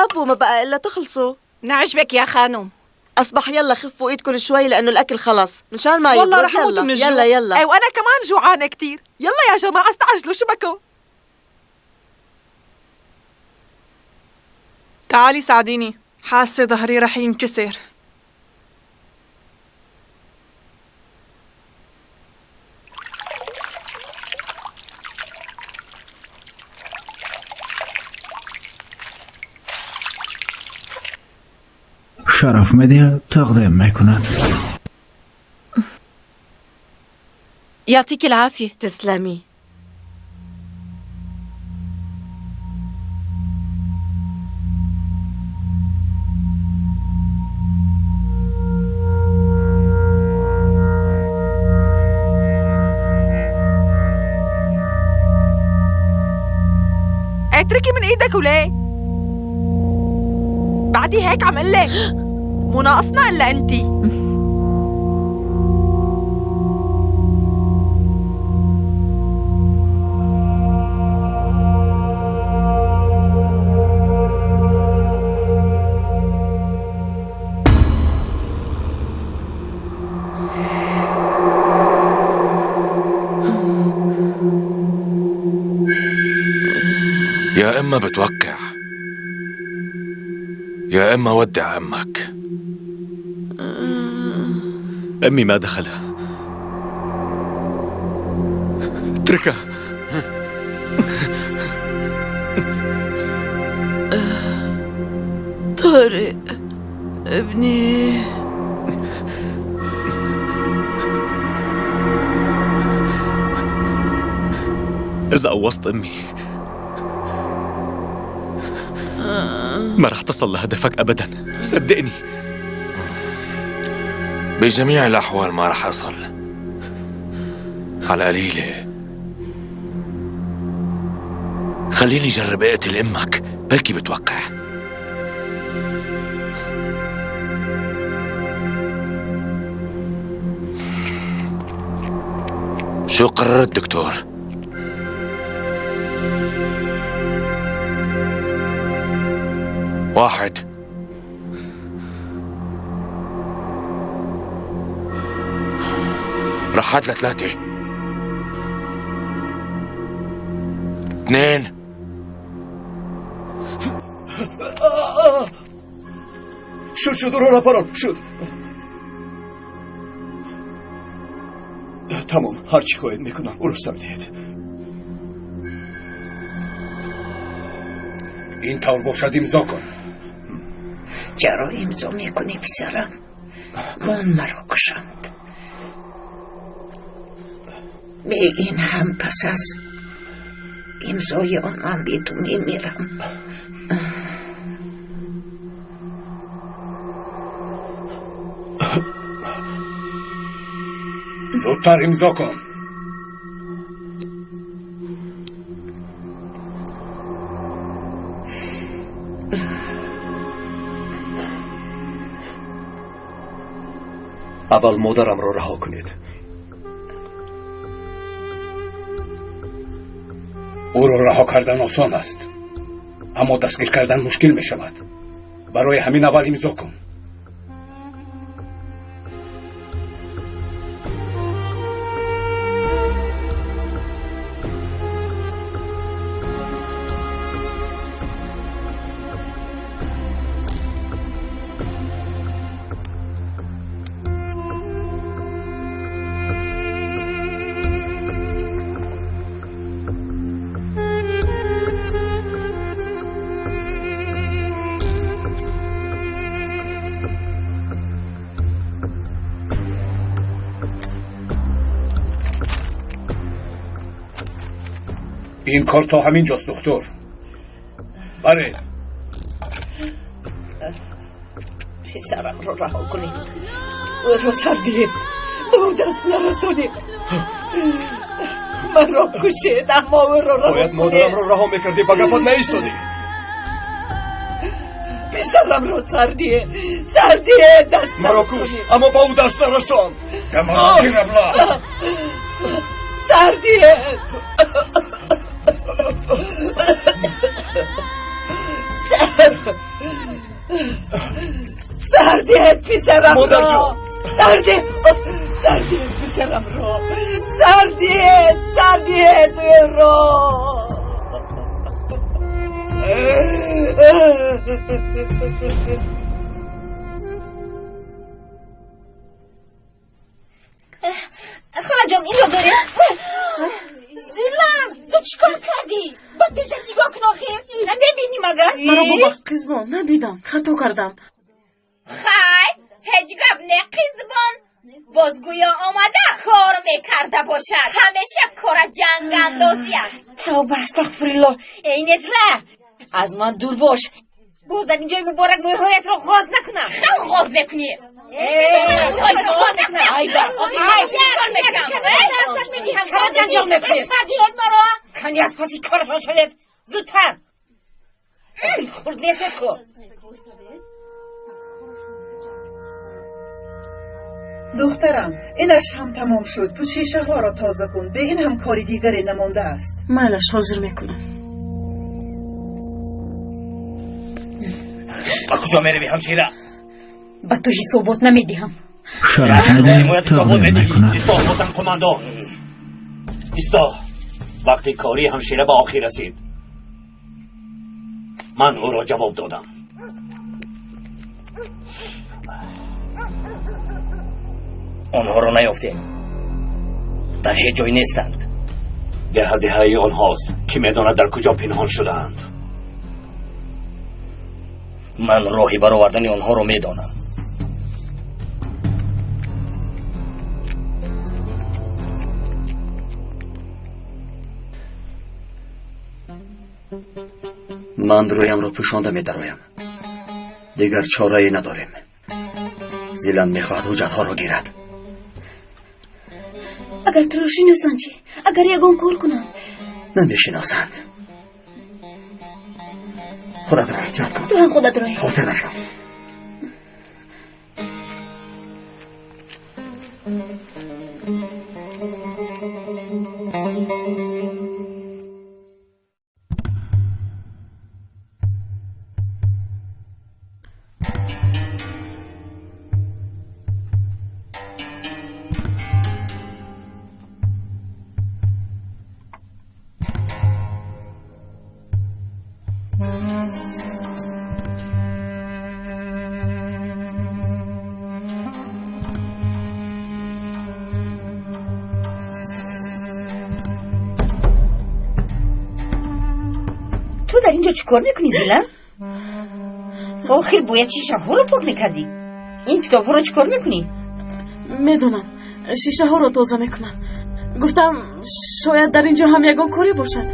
برافو، ما بقى إلا تخلصوا. نعجبك يا خانم. أصبح يلا خفوا إيدكم شوي لأنه الأكل خلص مشان ما والله يبرد. رح أموت يلا من الجوع. يلا يلا. اي وأنا كمان جوعانة كتير. يلا يا جماعة استعجلوا، شو بكم؟ تعالي ساعديني، حاسة ظهري رح ينكسر. Шараф Медиа тақдим мекунад. يعطيك العافية. تسلمي. اتركي من ايدك وليه؟ بعدي هيك عم قلك، مو ناقصنا الا انتي. يا إما بتوقع يا إما ودع أمك. أمي ما دخلها، اتركها. طارق ابني. إذا قوصت أمي ما رح تصل لهدفك أبدا، صدقني. بجميع الأحوال ما رح أصل، على القليلة خليني جرب اقتل أمك، بلكي بتوقع. شو قررت دكتور؟ واحد، رحت لثلاثة، اثنين. شد شد رو راپاران شد. تمام، هرچی خواهید میکنم او رو سر دهید. این طور باشد امضا کن. چرا امضا میکنی پسرم؟ من مرا کشند. به این هم پس از امضای آن من بی تو میمیرم. زودتر امضا کن. اول مادرم را رها کنید. او را رها کردن آسان است، اما دستگیر کردن مشکل می شود. برای همین اول امضا کن. این کار تا همین جاست دکتر. بله. پسرم رو رها کنید، او را سر دهید، به او دست نرسونید. من را کشید اما او را رها باید مادرم را رها میکردی، با گپات نایستادی. پسرم را سر ده، سر ده، دست مرا کش اما با او دست نرسان. تمام ابلا. سر ده. Сар диҳед писарамро. Модарҷон. Сар диҳед. Сар диҳед писарамро. Сар диҳед, сар диҳед ӯро. Холаҷон, инро доред. Зилан, ту чӣ кор кардӣ? Ба пешат нигоҳ кун, охир намебинӣ магар? Маро бубахш, қизбон, надидам, хато кардам. Хай, ҳеҷ гап не, қизбон. Боз гӯё омада кор мекарда бошад. Ҳамеша кора ҷангандозӣ аст. Тавба, астағфируллоҳ. Эй Неҷла, аз ман дур бош. Боз дар ин ҷои муборак мӯйҳоятро ғоз накунам. Хел ғоз мекунӣ. Чаро ҷанҷол мекунед? Сар диҳед маро. Кани аз паси коратон шавед. Зудтар. Хурд нестед ку. Духтарам, инаш ҳам тамом шуд. Ту шишаҳоро тоза кун. Бе ин ҳам кори дигаре намондааст. Майлаш, ҳозир мекунам. Ба куҷо меравӣ, ҳамшира? Ба ту ҳисобот намедиҳам. Шараф Медиа тақдим мекунад. Исто, ватан қумандон, исто. Вақти кории ҳамшира ба охир расид. Ман ӯро ҷавоб додам. Онҳоро наёфтем, дар ҳеҷ ҷой нестанд. Деҳа деҳаи онҳост, ки медонад дар куҷо пинҳон шудаанд. Ман роҳи баровардани онҳоро медонам. Ман рӯямро пӯшонда медароям. Дигар чорае надорем. Зилан мехоҳад ҳуҷҷатҳоро гирад. Агар туро шиносанд чӣ? Агар ягон кор кунанд? Намешиносанд. Худатро эҳтиёт кун. Ту ҳам худатро эҳтиёт. Хотир нашав. Ту дар ин ҷо чӣ кор мекунӣ, Зилан? Охир бояд шишаҳоро пок мекардӣ. Ин китобҳоро чӣ кор мекунӣ? Медонам, шишаҳоро тоза мекунам. Гуфтам, шояд дар ин ҷо ҳам ягон коре бошад.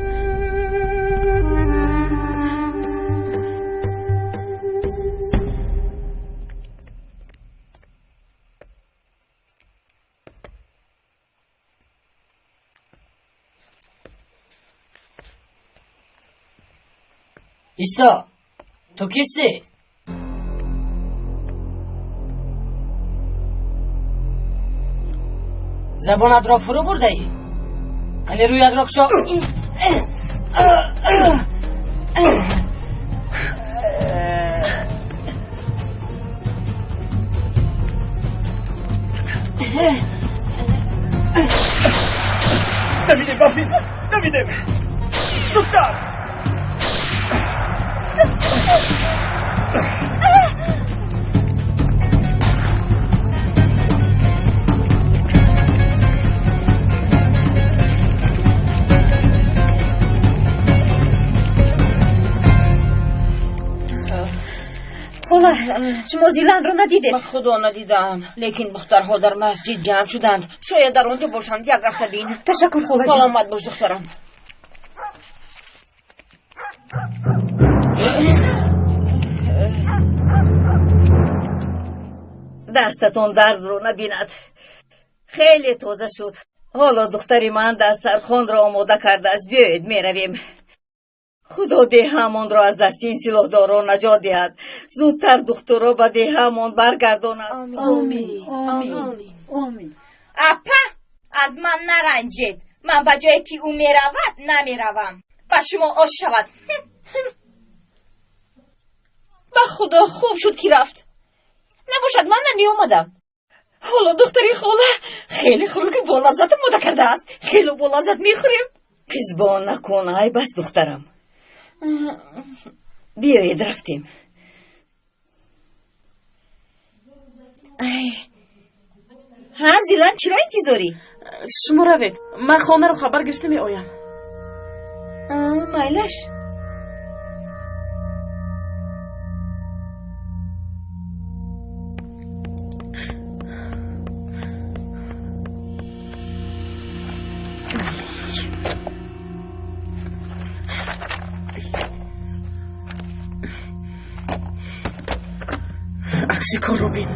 Исто, ту кистӣ? Забонатро фурӯ бурдаӣ? Қани рӯятро кушо. Давидем, Бафид! Давидем! Зудтар! Хола, шумо Зиланро надидед? Ба худо надидаам, лекин духтарҳо дар масҷид ҷамъ шуданд. Шояд дар он ҷо бошанд. Як рафта бин. Ташаккур, холаҷон. Саломат бош, духтарам. Дастатон дардро набинад. Хеле тоза шуд. Ҳоло духтари ман дастархонро омода кардааст. Биёед, меравем. Худо деҳаамонро аз дасти ин силоҳдорон наҷот диҳад. Зудтар духтурро ба деҳаамон баргардонад. Омин. Апа, аз ман наранҷед. Ман ба ҷое ки ӯ меравад намеравам. Ба шумо ош шавад. Ба Худо хуб шуд ки рафт. Набошад ман намеомадам. Ҳоло духтари хола хеле хӯроки болаззат омода кардааст. Хеле болаззат мехӯрем. Қизбон накун, ай бас духтарам. Биёед рафтем. Ай. Ҳа, Зилан, чиро интизорӣ? Шумо равед, ман хонаро хабар гирифта меоям. Майлаш. Акси корро бин.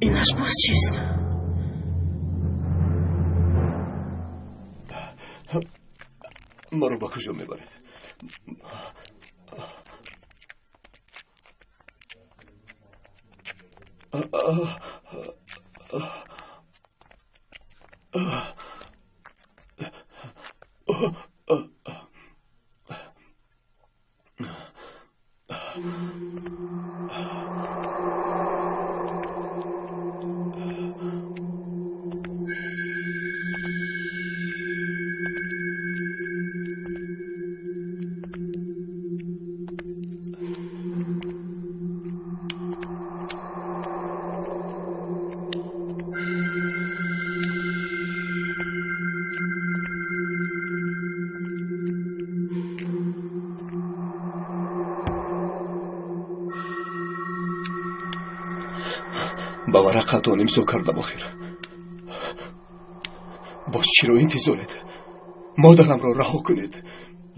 Инаш боз чист? Маро ба куҷо мебаред? Ба варақатон имзо кардам охир. Боз чиро интизоред? Модарамро раҳо кунед.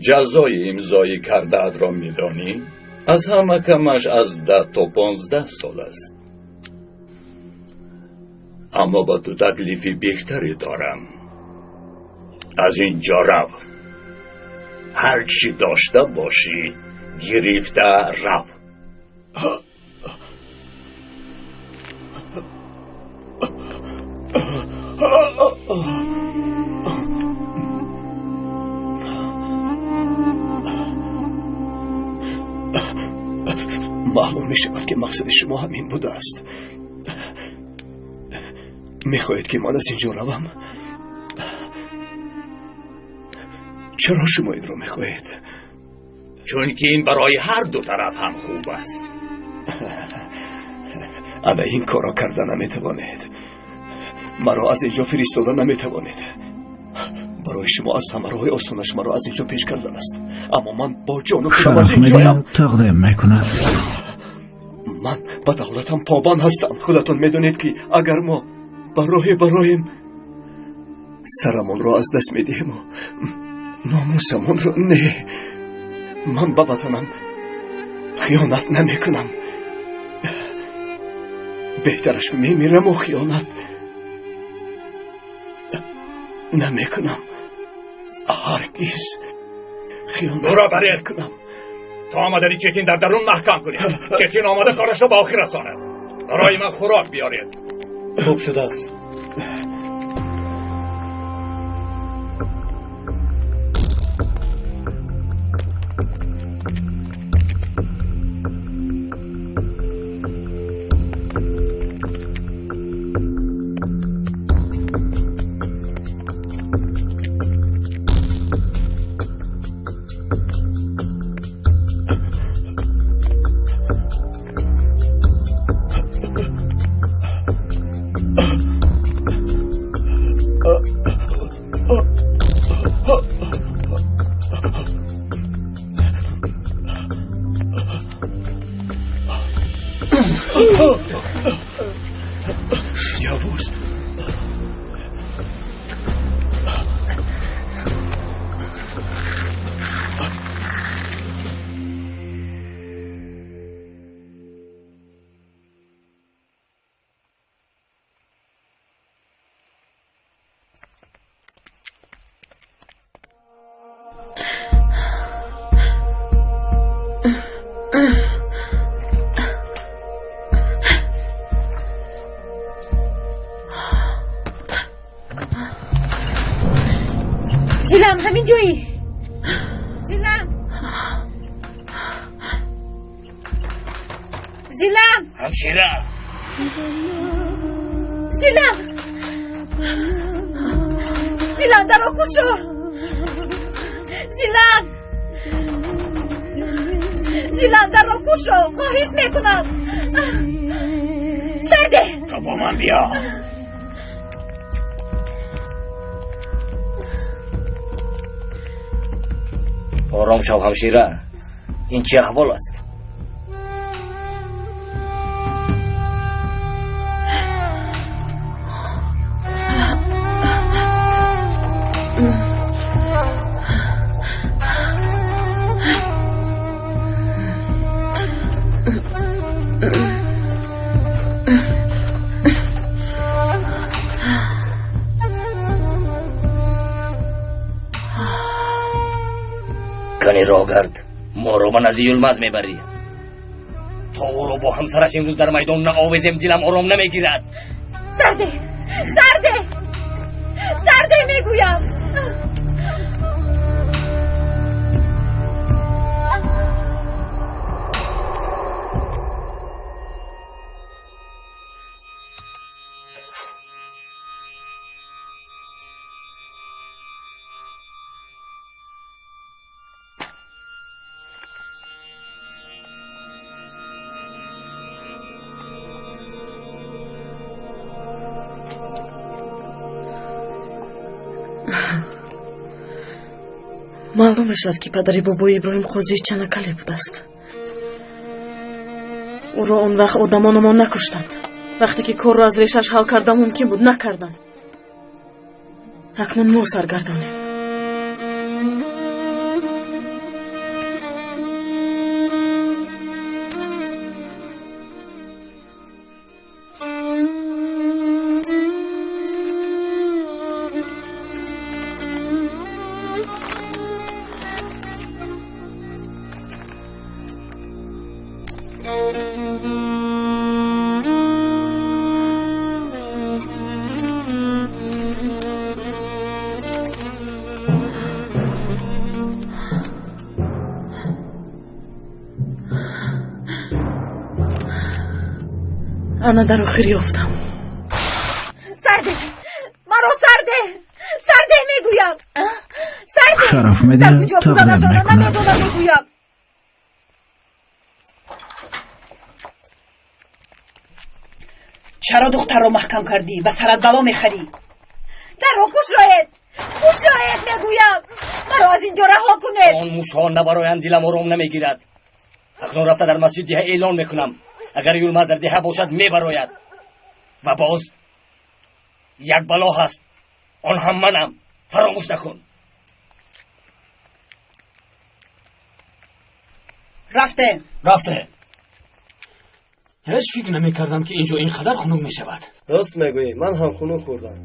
Ҷазои имзоӣ кардаатро медонӣ? Аз ҳама камаш аз 10 то 15 сол аст. Аммо ба ту таклифи беҳтаре дорам. Аз ин ҷо рав. Ҳар чӣ дошта бошӣ, гирифта рав. Маълум мешавад ки мақсади шумо ҳамин будааст. Мехоҳед ки ман аз ин ҷо равам? Чаро шумо инро мехоҳед? Чунки ин барои ҳар ду тараф ҳам хуб аст. Ана ин корро карда наметавонед. Маро аз ин ҷо фиристода наметавонед. Барои шумо аз ҳама роҳи осонаш маро аз ин ҷо пеш кардан аст. Аммо ман бо ҷону худам аз Шараф ин ҷоям. медиҳад, тақдим мекунад. Ман ба давлатам побанд ҳастам. Худатон медонед ки агар мо ба роҳе бароем, сарамонро аз даст медиҳему номусамонро не. Ман ба ватанам хиёнат намекунам. Беҳтараш мемираму хиёнат намекунам. Ҳаргиз хиёнат Ӯро баред. намекунам. То омадани Четин дар дарун маҳкам кунед. Четин омада корашро ба охир расонад. Барои ман хӯрок биёред. Хуб шудааст. Yavuz. Зилан, ҳамин ҷоӣ? Зилан! Зилан! Ҳамшира! Зилан! Зилан, дарро кушо! Зилан! Зилан, дарро кушо! Хоҳиш мекунам! Сарде! Ту бо ман биё! Ором шав, ҳамшира. Ин чӣ аҳвол аст? Кани роҳгард, моро ба назди Юлмаз мебарӣ. То ӯро бо ҳамсараш имрӯз дар майдон наовезем, дилам ором намегирад. Сарде! Сарде! Сарде мегӯям! Маълум мешавад, ки падари бобои Иброҳим қозии Чанакале будааст. Ӯро он вақт одамономон накуштанд. Вақте ки корро аз решааш ҳал кардан мумкин буд, накарданд. Акнун мо саргардонем. Ана дар охир ёфтам. Сарде! Маро сарде! Сарде мегӯям! Сарде! Шараф медиҳад, тақдир мекунад. Мегӯям. Чаро духтарро маҳкам кардӣ? Ба сарат бало мехарӣ. Дарро кушоед! Кушоед мегӯям! Маро аз ин ҷо раҳо кунед! Он мушҳо набароянд, дилам ором намегирад. Акнун рафта дар масҷид диҳа эълон мекунам. Агар Юлмаз дар деҳа бошад, мебарояд. Ва боз як бало ҳаст, он ҳам манам. Фаромӯш накун. Рафтем. Рафтем. Ҳеҷ фикр намекардам, ки ин ҷо ин қадар хунук мешавад. Рост мегӯӣ, ман ҳам хунук хӯрдам.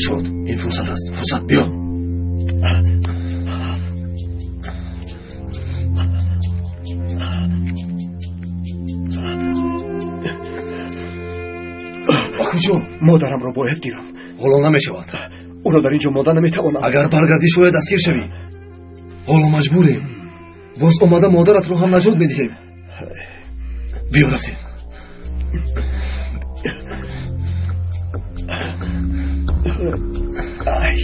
Шуд, ин фурсат аст. Фурсат, биё. Ба куҷо? Модарамро бояд гирам. Ҳоло намешавад. Ӯро дар ин ҷо монда наметавонам. Агар баргардӣ, шояд дастгир шавӣ. Ҳоло маҷбурем. Боз омада модаратро ҳам наҷот медиҳем. Биё, рафтем. Ай.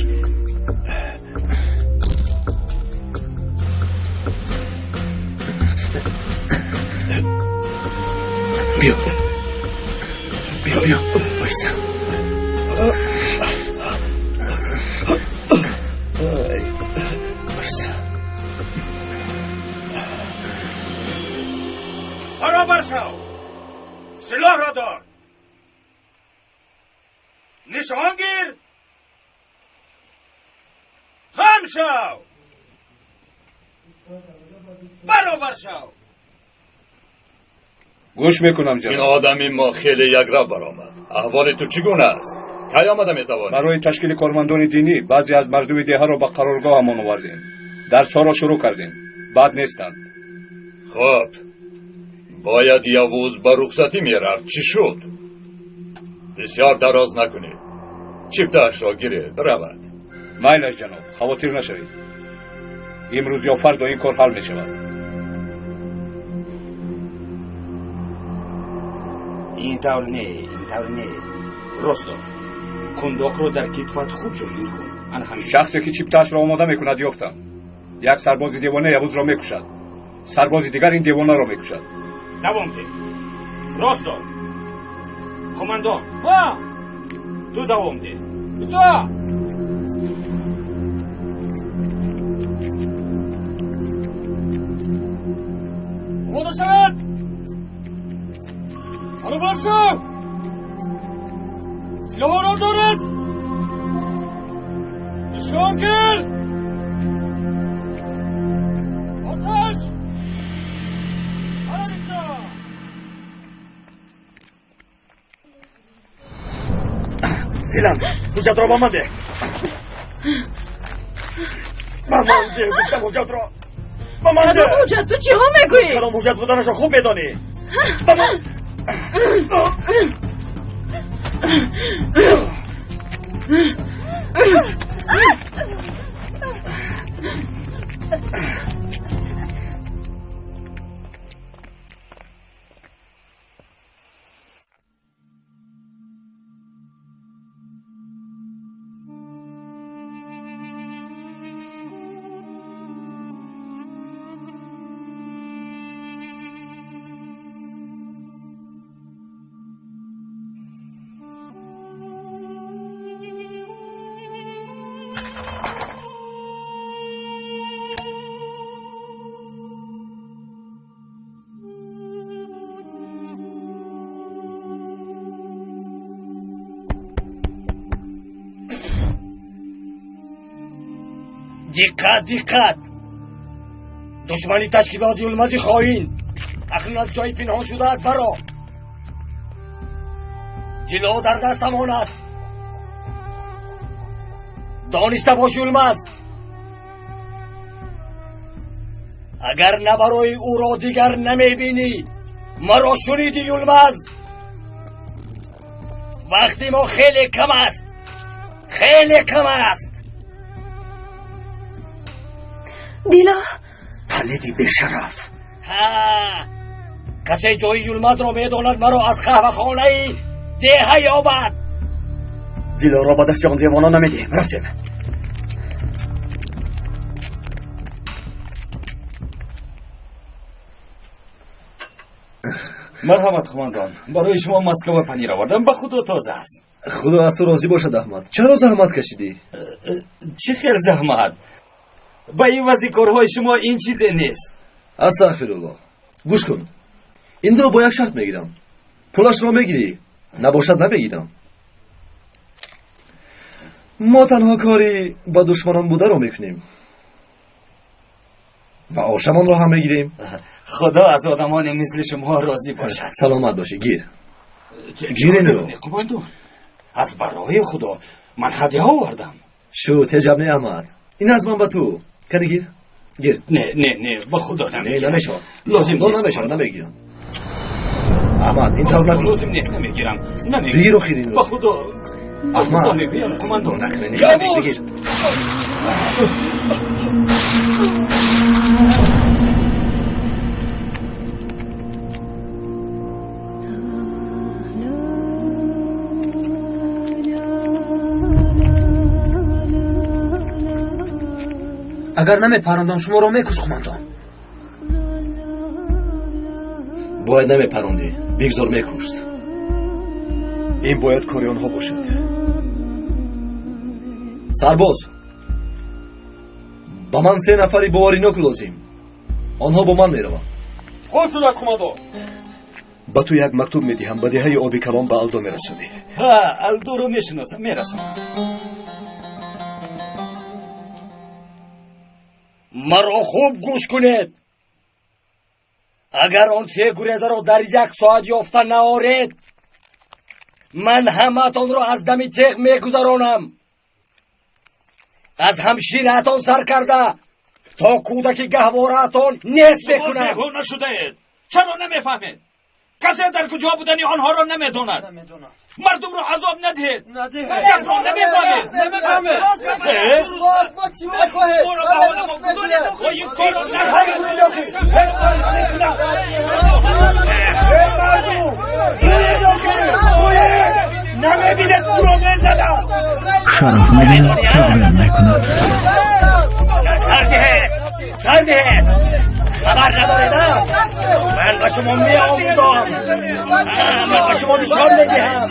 Биё. Биё, биё. Вайса. Вайса. Баробар шав! Силоҳро дор! Нишон гир! Хам шав! Баробар шав! Гӯш мекунам, ҷаноб. Ин одами мо хеле якрав баромад. Аҳволи ту чӣ гуна аст? Кай омада метавонӣ? Барои ташкили кормандони динӣ баъзе аз мардуми деҳаро ба қароргоҳамон овардем. Дарсҳоро шурӯъ кардем. Бад нестанд. Хуб, бояд Явуз ба рухсатӣ мерафт. Чӣ шуд? Бисёр дароз накунед. Чиптаашро гиред, равад. Майлаш ҷаноб, хавотир нашавед. Имрӯз ё фардо ин кор ҳал мешавад. Ин тавр не, ин тавр не. Рост дор. Қундоқро дар китфат хуб ҷойгир кун. Ана ҳамин. Шахсе ки чиптаашро омода мекунад ёфтам. Як сарбози девона Явузро мекушад. Сарбози дигар ин девонаро мекушад. Давом деҳ. Рост дор. Қумандон. Ҳа! Ту давом деҳ. Да! Омода шавед! Баробар шав! Силоҳҳоро доред! Нишон гир! Оташ! Ҳарика! Зилан, ҳуҷҷатро ба ман деҳ. Ба ман деҳ, гуфтам ҳуҷҷатро. Ба ман деҳ. Кадом ҳуҷҷат? Ту чиҳо мегӯӣ? Кадом ҳуҷҷат буданашро хуб медонӣ. Ба ман. Диққат, диққат! Душмани ташкилоти Юлмази хоин акнун аз ҷои пинҳон шудаат баро. Ҷило дар дастамон аст. Дониста бош, Юлмаз, агар набарои ӯро дигар намебинӣ. Маро шуниди, Юлмаз? Вақти мо хеле кам аст, хеле кам аст. Дило! Палиди бешараф! Ҳа, касе ҷои Юлмазро медонад, маро аз қаҳвахонаи деҳа ёбад. Дилоро ба дасти он девона намедиҳем. Рафтем. Марҳамат, қумандон, барои шумо Москва панир овардам, ба худо тоза аст. Худо аз ту розӣ бошад, Аҳмад. Чаро заҳмат кашидӣ? Чӣ хел заҳмат? Ба ивази корҳои шумо ин чизе нест. Астағфируллоҳ. Гӯш кун, инро бо як шарт мегирам. Пулашро мегирӣ, набошад намегирам. Мо танҳо кори ба душманон бударо мекунем ва ошамонро ҳам мегирем. Худо аз одамони мисли шумо розӣ бошад. Саломат бошӣ. Гир, гир инро. Қумандон, аз барои худо, ман ҳадя овардам. Шу, теҷаб не, Аҳмад. Ин аз ман ба ту. Кани, гир, гир. Не, не, не, ба худо намегирам. Не, намешавад. Лозим нест. Намешавад, намегирам. Аҳмад, ин тавр накун. Лозим нест, намегирам, намегирам. Бигир охир инро. Ба худо. Аҳмад, мегӯям, қумандон. Накунӣ, бигир. Агар намепарондам, шуморо мекушт, қумандон. Бояд намепарондӣ, бигзор мекушт. Ин бояд кори онҳо бошад. Сарбоз, ба ман се нафари боваринок лозим. Онҳо бо ман мераванд. Хуб шудааст, қумандон. Ба ту як мактуб медиҳам, ба деҳаи Оби Калон ба Алдо мерасонӣ. Ҳа, Алдоро мешиносам, мерасонам. Маро хуб гӯш кунед. Агар он се гурезаро дар як соат ёфта наоред, ман ҳамаатонро аз дами теғ мегузаронам. Аз ҳамшираатон сар карда то кӯдаки гаҳвораатон нест мекунам. Шумо девона шудаед. Чаро намефаҳмед? Касе дар куҷо будани онҳоро намедонад. Мардумро азоб надиҳед. Гапро намефаҳмед. Боз мо чӣ мехоҳед? Ин корро намебинед, ӯро мезанам. Шараф медиҳад, тақдир мекунад. Сар диҳед, сар диҳед. Хабар надоред? Ман ба шумо меомӯзам, ман ба шумо нишон медиҳам.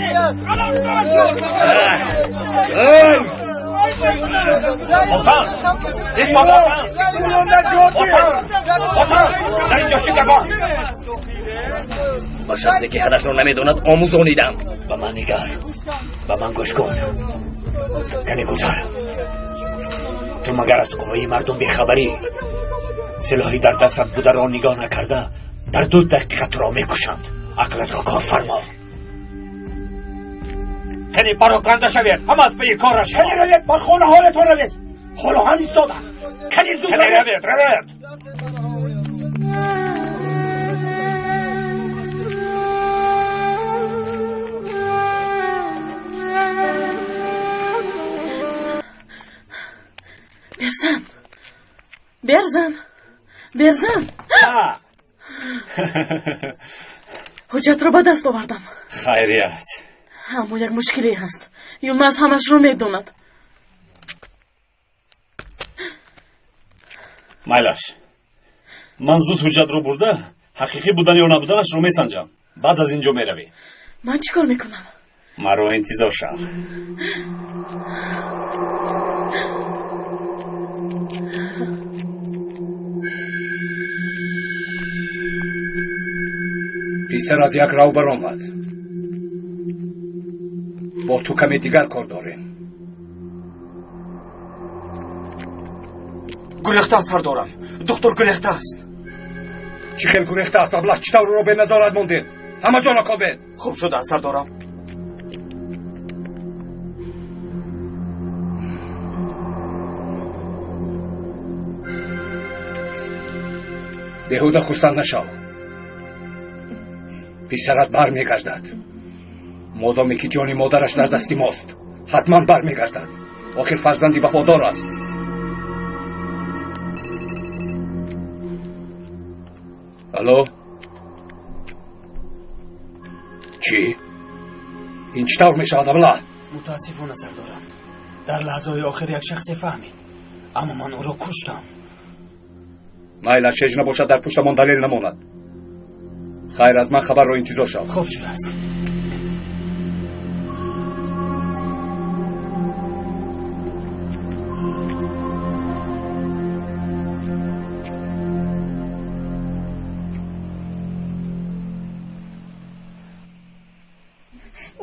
Ботан, исто, ботан, ботан, ботан, дар инҷо чӣ гап аст? Ба шахсе ки ҳадашро намедонад омӯзонидам. Ба ман нигар, ба ман гӯш кун. Кане гузар. Ту магар аз қувваи мардум бехабарӣ? Силоҳи дар дастат бударо нигоҳ накарда, дар 2 дақиқа туро мекушанд. Ақлатро кор фармо. Кани пароканда шавед, ҳама аз пайи кораш. Кани равед, ба хонаҳоятон равед. Ҳоло ҳам истодам. Кани зуд равед, равед. Берзан, Берзан, Берзан, ҳуҷҷатро ба даст овардам. Хайрият. Аммо як мушкиле ҳаст. Юлмаз ҳамашро медонад. Майлаш, ман зуд ҳуҷҷатро бурда ҳақиқӣ будан ё набуданашро месанҷам. Баъд аз ин ҷо меравӣ. Ман чӣ кор мекунам? Маро интизор шав. Писарат як рав баромад. Бо ту каме дигар кор дорем. Гурехта аст, сардорам. Духтур гурехта аст. Чӣ хел гурехта аст, аблаҳ? Чӣ тавр ӯро беназорат мондед? Ҳама ҷо накобед. Хуб шудааст, сардорам. Беҳуда хурсанд нашав. Писарат бармегардад. Модоме ки ҷони модараш дар дасти мост, ҳатман бармегардад. Охир фарзанди вафодор аст. Алло, чӣ? Ин чӣ тавр мешавад, аблаҳ? Мутаассифона, сардорам, дар лаҳзаҳои охир як шахсе фаҳмид, аммо ман ӯро куштам. Майлаш, ҳеҷ набошад дар пуштамон далел намонад. Хайр, аз ман хабарро интизор шав. Хуб шудааст.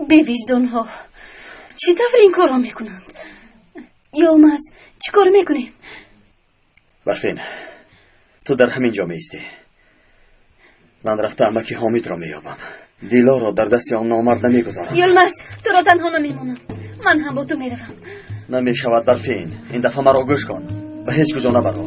Бевиҷдонҳо чӣ тавр ин корро мекунанд? Ёлмаз, чӣ кор мекунем? Барфин, ту дар ҳамин ҷо меистӣ. Ман рафта амаки Ҳомидро меёбам. Дилоро дар дасти он номард намегузорам. Ёлмаз, туро танҳо намемонам. Ман ҳам бо ту меравам. Намешавад, Барфин. Ин дафъа маро гӯш кун. Ба ҳеҷ куҷо набаро.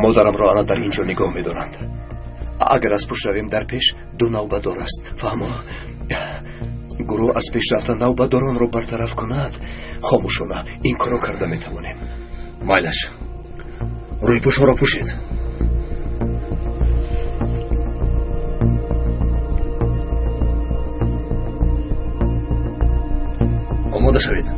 Модарамро ана дар ин ҷо нигоҳ медоранд. Агар аз пушт равем, дар пеш 2 навбатдор аст. Фаҳмо, гурӯҳ аз пеш рафта навбатдоронро бартараф кунад. Хомӯшона ин корро карда метавонем. Майлаш, рӯйпӯшҳоро пӯшед. Омода шавед.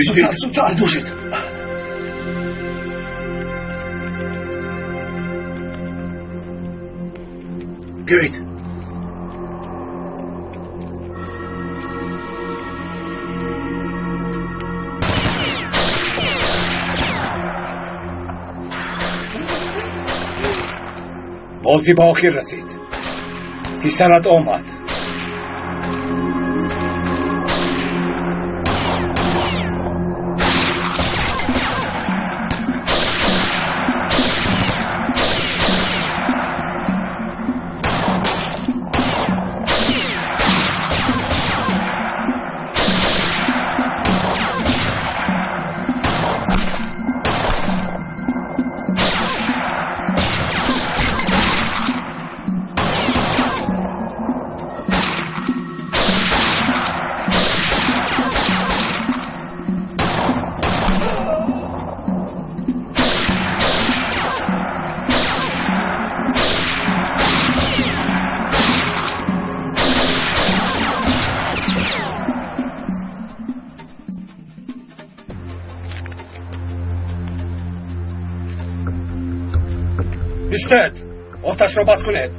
Зудтар, зудтар, душед. Биёед. Бозӣ ба охир расид. Писарат омад. Истед! Оташро бас кунед!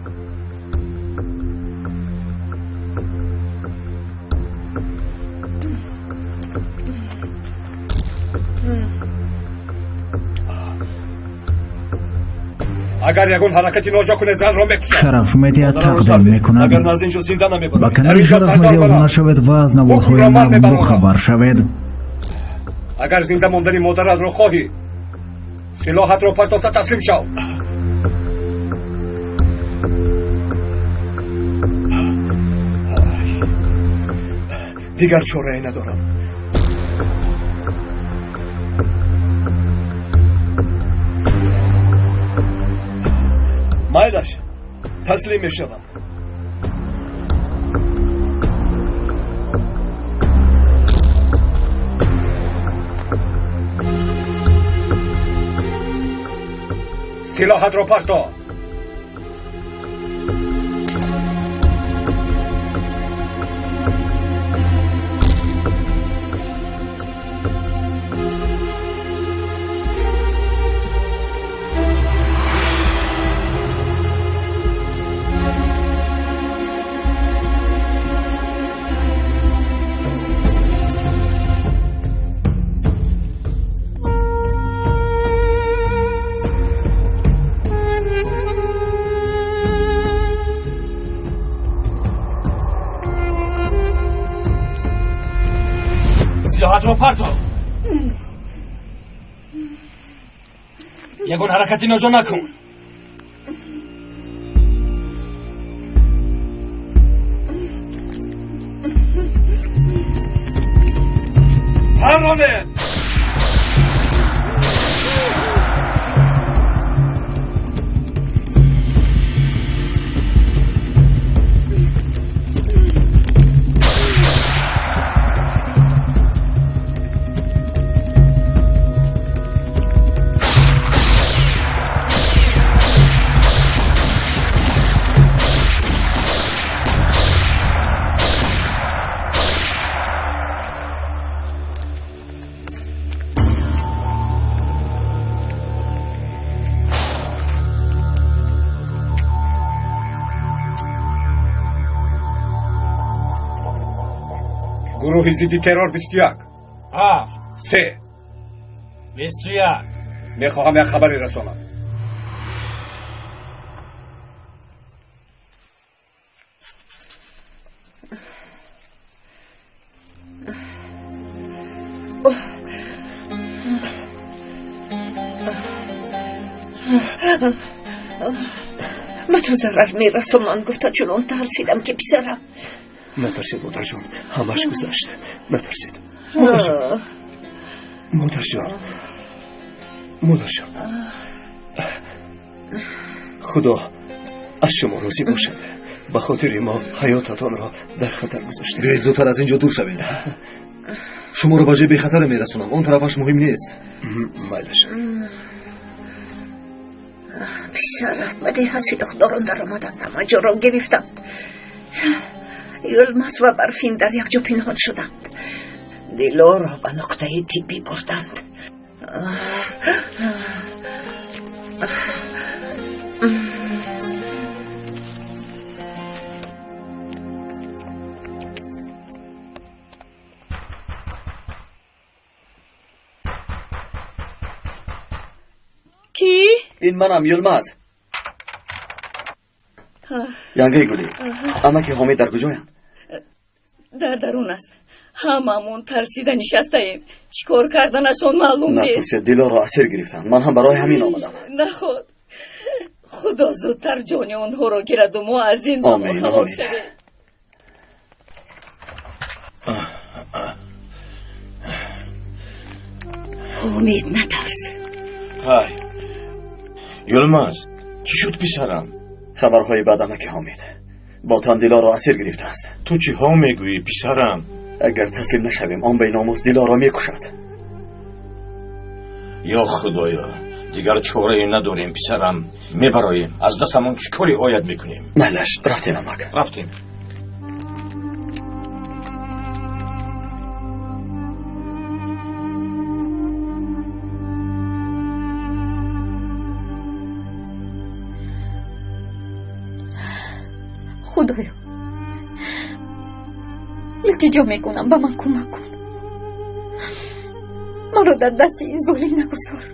Агар ягон ҳаракати ноҷо кунед, занро мекушам. Шараф Медиа тақдим мекунад. Агар аз инҷо зинда намебарам. Ба канали Шараф Медиа обуна шавед ва аз наворҳои нав бохабар шавед. Агар зинда мондани модаратро хоҳӣ, силоҳатро партофта таслим шав. Дигар чорае надорам. Майлаш, таслим мешавам. Силоҳатро парто. Силоҳатро парто. Ягон ҳаракати ноҷо накун. Парронед! Гурӯҳи зидди террор 21. 7. 3. 21. Мехоҳам як хабаре расонам. Ба ту зарар мерасонанд гуфта чунон тарсидам ки писарам. Натарсед, модарҷон, ҳамаш гузашт. Натарсед. Модарҷон. Модарҷон. Модарҷон. Худо аз шумо розӣ бошад. Ба хотири мо ҳаётатонро дар хатар гузоштед. Биёед зудтар аз ин ҷо дур шавем. Шуморо ба ҷои бехатаре мерасонам. Он тарафаш муҳим нест. Майлаш. Писарат ба деҳа силоҳдорон даромаданд, ҳама ҷоро гирифтанд. Юлмаз ва Барфин дар як ҷо пинҳон шуданд. Дилоро ба нуқтаи тиббӣ бурданд. Кӣ? Ин манам, Юлмаз. Янгаи гулӣ, амаки Ҳомид дар куҷоянд? Дар дарун аст. Ҳамамон тарсида нишастаем. Чӣ кор карданашон маълум нест. Напурсед, Дилоро асир гирифтанд. Ман ҳам барои ҳамин омадам. Наход Худо зудтар ҷони онҳоро гираду мо аз ин бало халос шавем. Ҳомид, натарс. Ҳай, Юлмаз, чӣ шуд писарам? Хабарҳои бад, амаки Ҳомид. Ботан Дилоро асир гирифтааст. Ту чиҳо мегӯӣ, писарам? Агар таслим нашавем, он беномус Дилоро мекушад. Ё Худоё, дигар чорае надорем, писарам. Мебароем, аз дастамон чӣ коре ояд мекунем. Майлаш, рафтем, амак. Рафтем. Худоё, илтиҷо мекунам, ба ман кӯмак кун. Маро дар дасти ин золим нагузор.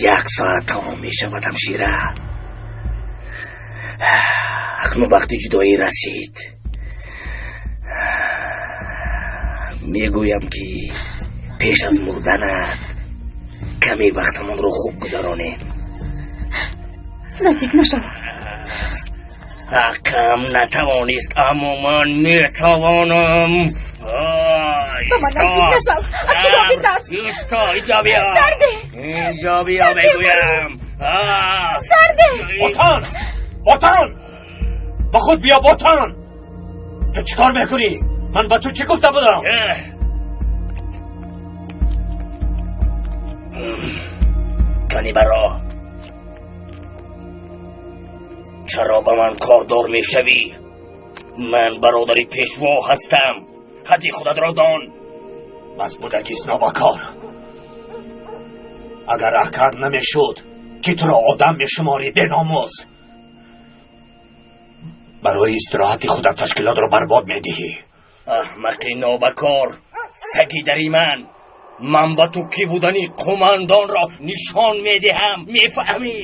Як соат тамом мешавад, ҳамшира. Акнун вақти ҷудоӣ расид. Мегӯям, ки пеш аз мурданат каме вақтамонро хуб гузаронем. Наздик нашав. Акам натавонист, аммо ман метавонам. Ба ман наздик нашав, аз Худо битарс. Исто, инҷо биё. Сарде. Инҷо биё, мегӯям. Сарде. Ботан, Ботан, ба худ биё, Ботан. Ту чӣ кор мекунӣ? Ман ба ту чӣ гуфта будам? Кани баро, чаро ба ман кордор мешавӣ? Ман бародари пешво ҳастам. Ҳадди худатро дон. Бас будагист нобакор. Агар акар намешуд, ки туро одам мешуморӣ, беномус. Барои истироҳати худат ташкилотро барбод медиҳӣ. Аҳмақи нобакор, саги дари ман. Ман ба ту кӣ будани қумандонро нишон медиҳам, мефаҳмӣ?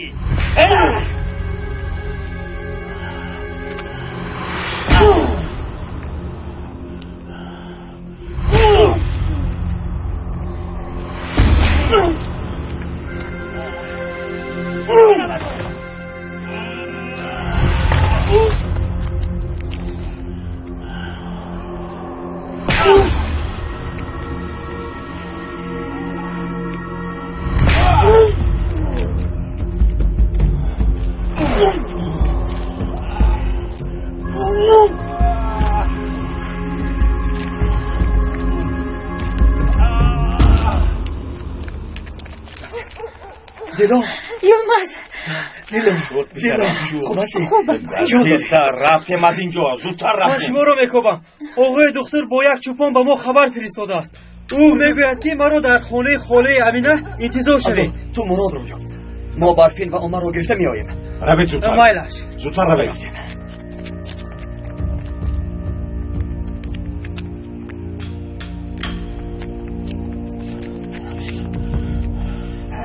Дило, Юлмаз. Дило, Дило, хуб ҳастӣ? Хубам. Тезтар рафтем аз инҷо, зудтар Ман рафтем. шуморо мекобам. Оғои духтур бо як чӯпон ба мо хабар фиристодааст. Ӯ мегӯяд, ки маро дар хонаи холаи Амина интизор шавед. Ту Муродро ёб. Мо Барфин ва Умарро гирифта меоем. Равед зудтар. Майлаш. Зудтар равед.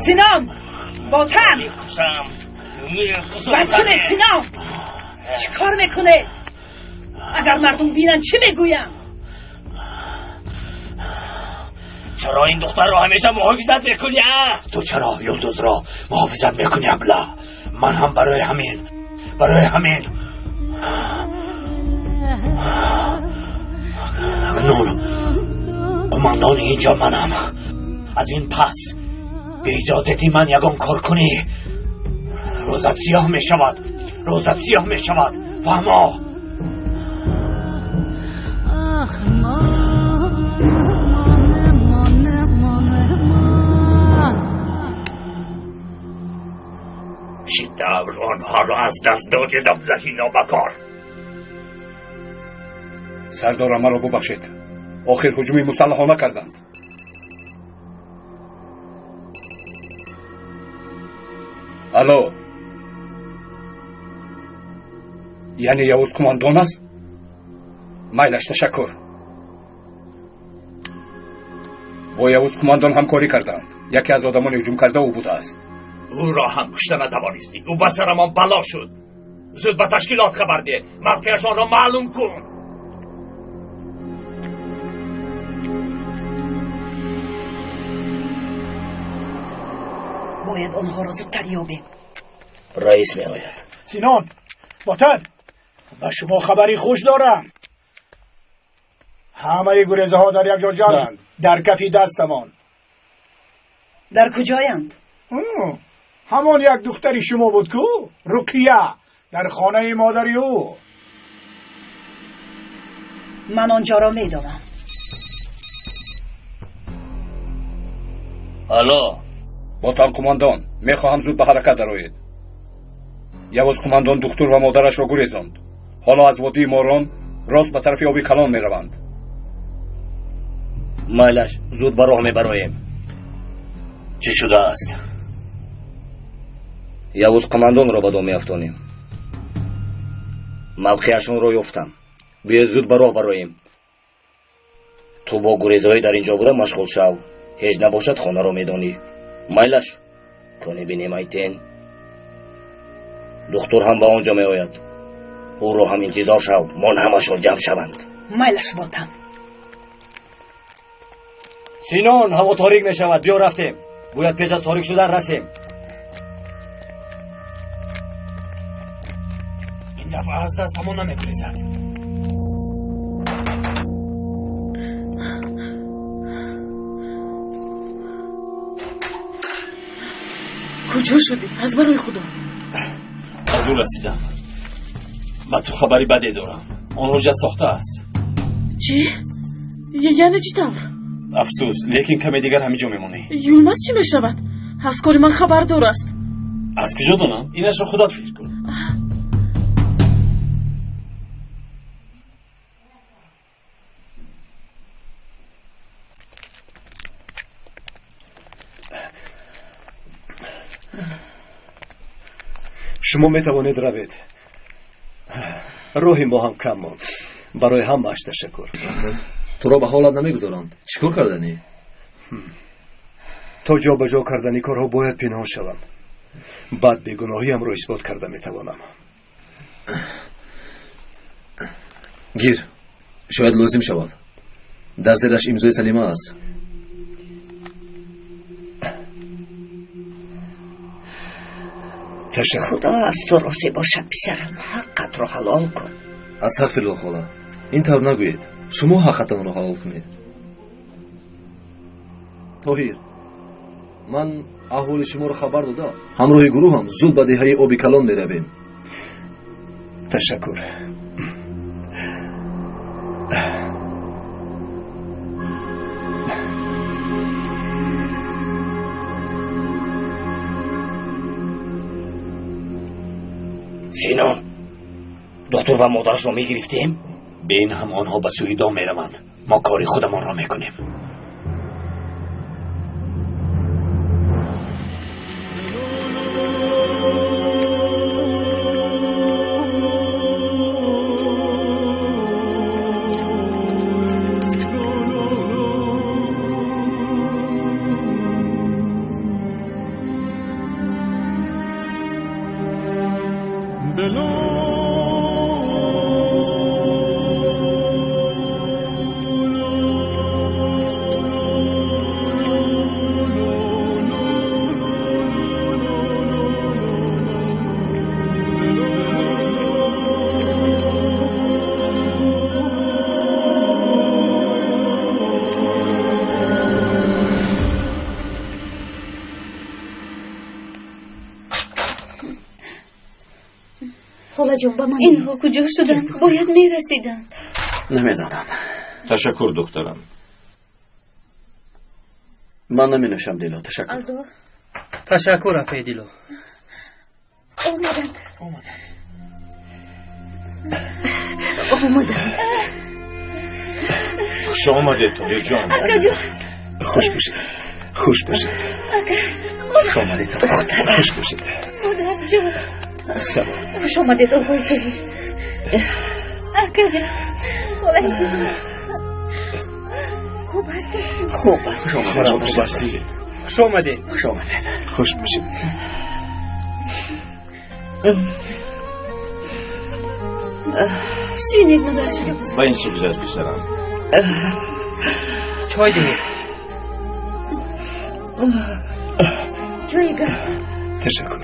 Синон, Ботан, Мекушам, мекушам. бас кунед. Синон, чӣ кор мекунед? Агар мардум бинанд, чӣ мегӯянд? Чаро ин духтарро ҳамеша муҳофизат мекунӣ, а? Ту чаро Юлдузро муҳофизат мекунӣ, абла? Ман ҳам барои ҳамин, барои ҳамин. Акнун қумандони инҷо манам. Аз ин пас бе иҷозати ман ягон кор кунӣ, рӯзат сиёҳ мешавад, рӯзат сиёҳ мешавад, фаҳмо? Чӣ тавр онҳоро аз даст додед, аблаҳи нобакор? Сардора, маро бубахшед. Охир ҳуҷуми мусаллаҳона карданд. Алло, яъне Явуз қумондон аст? Майлаш, ташаккур. Бо Явуз қумондон ҳамкорӣ карданд. Яке аз одамони ҳуҷум карда ӯ будааст. Ӯро ҳам кушта натавонистӣ. Ӯ ба сарамон бало шуд. Зуд ба ташкилот хабар деҳ, мавқеашонро маълум кун. Бояд онҳоро зудтар ёбем. Раис меояд. Синон, Ботан, ба шумо хабари хуш дорам. Ҳамаи гурезаҳо дар як ҷо ҷамъ шуданд, дар кафи дастамон. Дар куҷоянд? Ҳамон як духтари шумо буд ку, Руқия, дар хонаи модари ӯ. Ман он ҷоро медонам. Алло, Ботан қумондон, мехоҳам зуд ба ҳаракат дароед. Явуз қумондон духтур ва модарашро гурезонд. Ҳоло аз водии Морон рост ба тарафи оби калон мераванд. Майлаш, зуд ба роҳ мебароем. Чӣ шудааст? Явуз қумондонро ба дом меафтонем. Мавқеашонро ёфтам. Биёед зуд ба роҳ бароем. Ту бо гурезаҳои дар ин ҷо буда машғул шав. Ҳеҷ набошад, хонаро медонӣ. Майлаш, коне бинем, Айтен. Духтур ҳам ба он ҷо меояд. Ӯро ҳам интизор шав, мон ҳамашон ҷамъ шаванд. Майлаш, Ботан. Синон, ҳаво торик мешавад, биё рафтем. Бояд пеш аз торик шудан расем. Ин дафъа аз дастамон намегурезад. Куҷо шудӣ, аз барои Худо? Аз ӯ расидам. Ба ту хабари баде дорам. Он ҳуҷҷат сохта аст. Чӣ? Яъне чӣ тавр? Афсӯс, лекин каме дигар ҳамин ҷо мемонӣ. Юлмаз чӣ мешавад? Аз кори ман хабардор аст. Аз куҷо донам? Инашро худат фикр кун. Шумо метавонед равед. Роҳи мо ҳам кам монд. Барои ҳамааш ташаккур. Туро ба ҳолат намегузоранд. Чӣ кор карданӣ? То ҷобаҷо кардани корҳо бояд пинҳон шавам. Баъд бегуноҳиамро исбот карда метавонам. Гир, шояд лозим шавад. Дар зераш имзои Салима аст. Ташаккур. Худо аз ту розӣ бошад, писарам. Ҳаққатро ҳалол кун. Астағфирулло, хола, ин тавр нагӯед. Шумо ҳаққатонро ҳалол кунед. Тоҳир, ман аҳволи шуморо хабар дода, ҳамроҳи гурӯҳам зуд ба деҳаи оби калон меравем. Ташаккур. Синон, духтур ва модарашро мегирифтем? Бе ин ҳам онҳо ба сӯи дом мераванд. Мо кори худамонро мекунем. Холаҷон, ба ман инҳо куҷо шуданд? Бояд мерасиданд. Намедонам. Ташаккур, духтарам. Ман наменӯшам, Дило, ташаккур. Алдо. Ташаккур, апаи Дило. Омаданд. Омаданд. Хуш омадед, Тоҳирҷон. Акаҷон. Хуш бошед, хуш бошед. Ака. Хуш омадед, хуш бошед. Модарҷон. Салом. Хуш омадед, оқои Тоҳир. Акаҷон, холаи зебо. Хуб ҳастед? Хуб аст. Хуш омадед. Хуб ҳастед? Хуш омадед. Хуш омадед. Хуш бошед. Шинед, модарҷон. Ба ин чӣ гузашт, писарам? Чой диҳед. Чойи гарм. Ташаккур.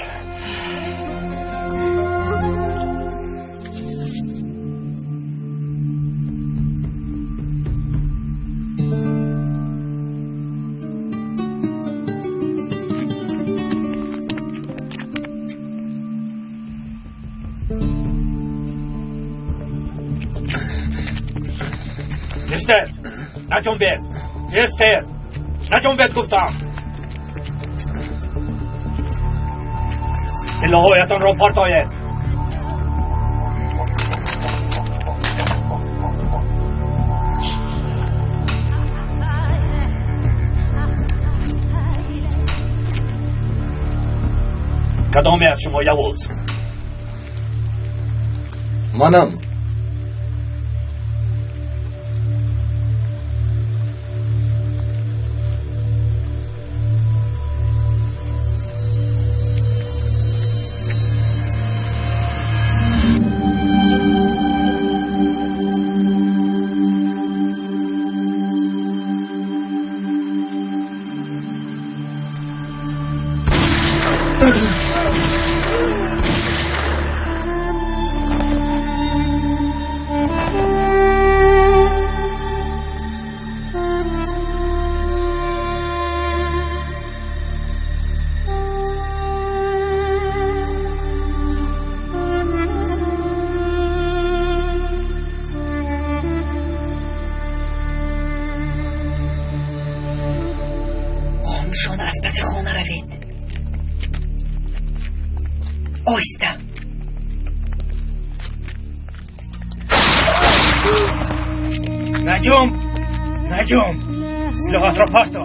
Мистер, наҷунбед. Мистер, наҷунбед гуфтам. Силоҳҳоятонро партоед. Кадоме аз шумо Явуз? Манам. Хомӯшона аз паси хона равед. Оҳиста. Наҷум, наҷум, силоҳатро парто.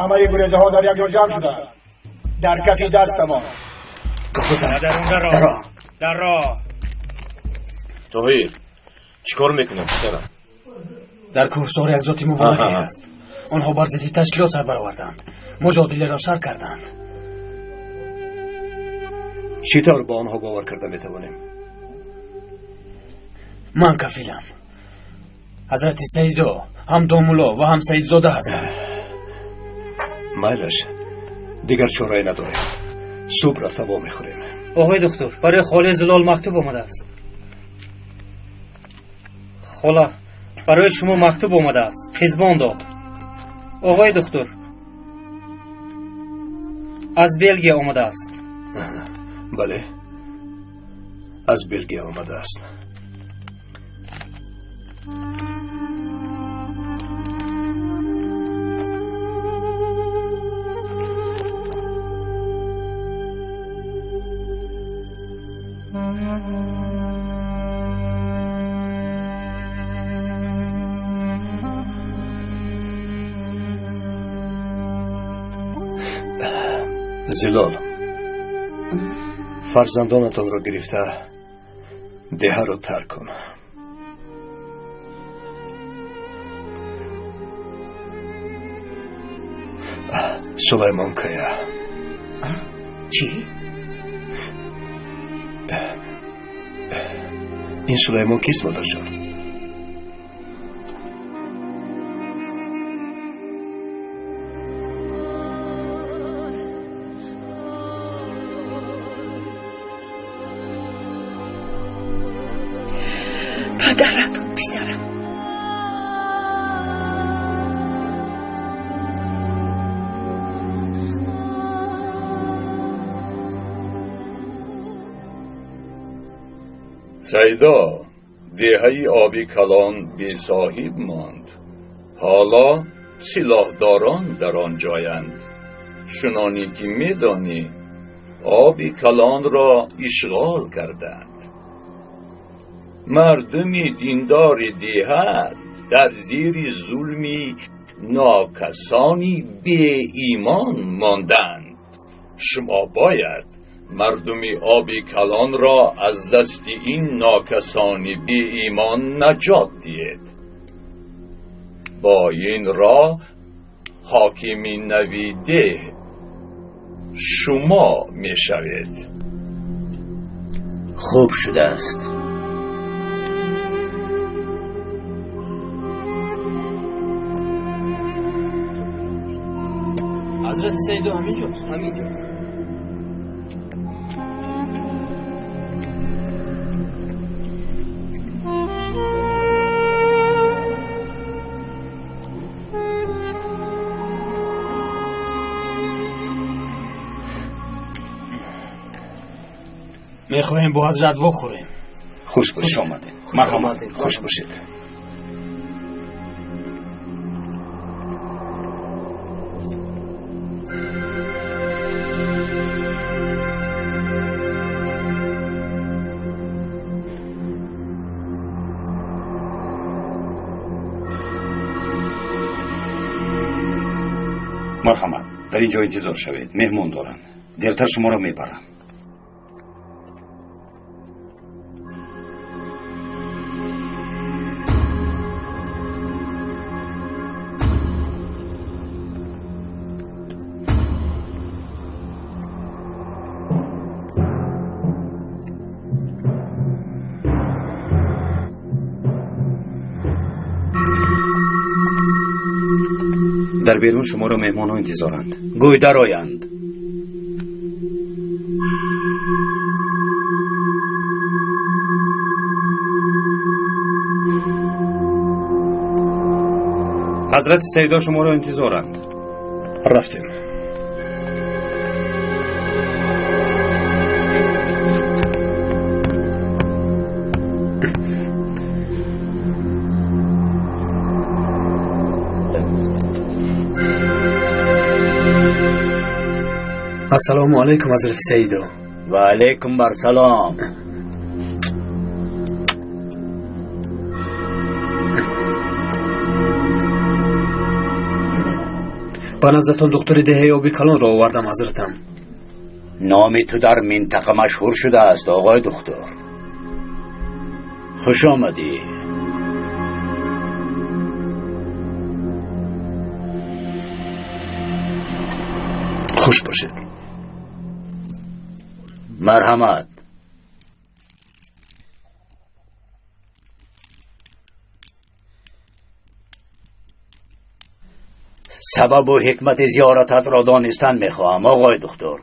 Ҳамаи гурезаҳо дар як ҷо ҷамъ шуданд, дар кафи дастамон. Даро. Тоҳир, чӣ кор мекунем, писарам? Дар кӯҳсор як зоти мубораке аст. Онҳо бар зидди ташкилот сар бароварданд, муҷодиларо сар карданд. Чӣ тавр ба онҳо бовар карда метавонем? Ман кафилам. Ҳазрати Саидо ҳам домулло ва ҳам саидзода ҳастанд. Майлаш, дигар чорае надорем. Субҳ рафта вомехӯрем. Оғои духтур, барои холаи Зулол мактуб омадааст. Хола, барои шумо мактуб омадааст. Қизбон дод. Оғои духтур, аз Белгия омадааст. Бале, аз Белгия омадааст. Зилол, фарзандонатонро гирифта деҳаро тарк кун. Сулаймон кая? Чӣ? Ин Сулаймон кист, модарҷон? Падаратон, писарам. Сайдо, деҳаи Оби Калон бесоҳиб монд. Ҳоло силоҳдорон дар он ҷоянд. Чуноне ки медонӣ, Оби Калонро ишғол карданд. Мардуми диндори деҳа дар зери зулми нокасони беимон монданд. Шумо бояд мардуми Оби Калонро аз дасти ин нокасони беимон наҷот диҳед. Бо ин роҳ ҳокими нави деҳ шумо мешавед. Хуб шудааст. Ҳазрати Сайдо ҳамин ҷост? Ҳамин ҷост. Мехоҳем бо ҳазрат вохӯрем. Хуш бошед. Хуш омадед. Марҳамат. Хуш бошед. Марҳамат, дар ин ҷо интизор шавед, меҳмон доранд. Дертар шуморо мебарам. Дар берун шуморо меҳмонҳо интизоранд. Гӯй дароянд. Ҳазрати Сайдо шуморо интизоранд. Рафтем. Ассалому алайкум, ҳазрати Саидо. Ва алайкум барсалом. Ба наздатон духтури деҳаи Оби Калонро овардам, ҳазратам. Номи ту дар минтақа машҳур шудааст, оғои духтур. Хуш омадӣ. Хуш бошед. Марҳамат. Сабабу ҳикмати зиёрататро донистан мехоҳам, оғои духтур.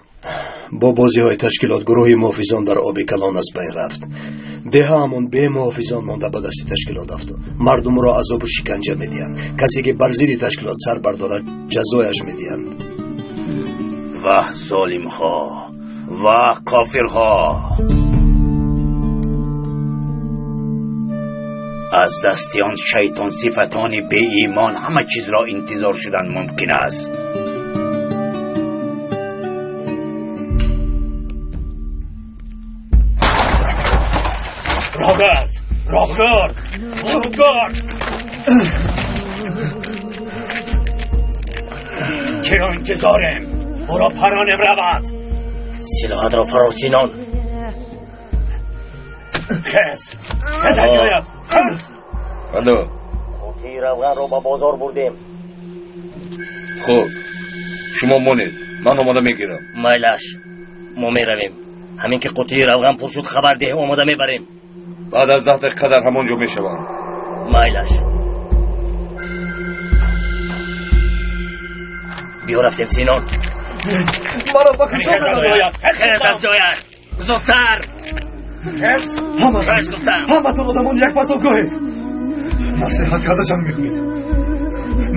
Бо бозиҳои ташкилот гурӯҳи муҳофизон дар Оби Калон аз байн рафт. Деҳаамон бемуҳофизон монда ба дасти ташкилот афтод. Мардумро азобу шиканҷа медиҳанд. Касе ки бар зидди ташкилот сар бардорад, ҷазояш медиҳанд. Ваҳ золимҳо, ваҳ кофирҳо! Аз дасти он шайтонсифатони беимон ҳама чизро интизор шудан мумкин аст. Рогард! Рогард! Рогард! Чиро интизорем? Ӯро паронем равад! Силоҳатро фаросинон! Хез! Хез аз ҷоят! Хез! Алло. Қутии равғанро ба бозор бурдем. Хуб, шумо монед, ман омода мегирам. Майлаш, мо меравем. Ҳамин ки қутии равған пур шуд, хабар деҳ, омода мебарем. Баъд аз 10 дақиқа дар ҳамон ҷо мешавам. Майлаш. Биё рафтем, Синон. Маро ба куҷо мебаред? Хез аз ҷоят! Зудтар! Хез! Гуфтам. Ҳаматон одамон як партовгоҳед. Насиҳат карда ҷанг мекунед.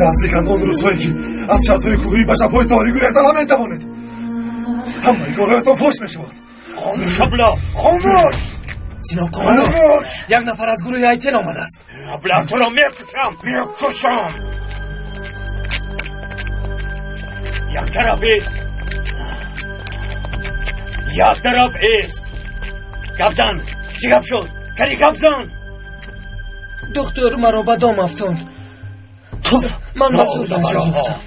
Наздиканд он рӯзҳое ки аз шартҳои кӯҳӣ ба шабҳои торик гурехтан ҳам метавонед. Ҳамаи корҳоятон фош мешавад. Хомӯш, абло, хомӯш! Сино қомандон, як нафар аз гурӯҳи Айтен омадааст. Аблаҳ, туро мекушам, мекушам. Як тараф ист, як тараф ист. Гап зан, чӣ гап шуд? Кани гап зан. Духтур маро ба дом афтонд. Ман ба зур анҷом гуфтам.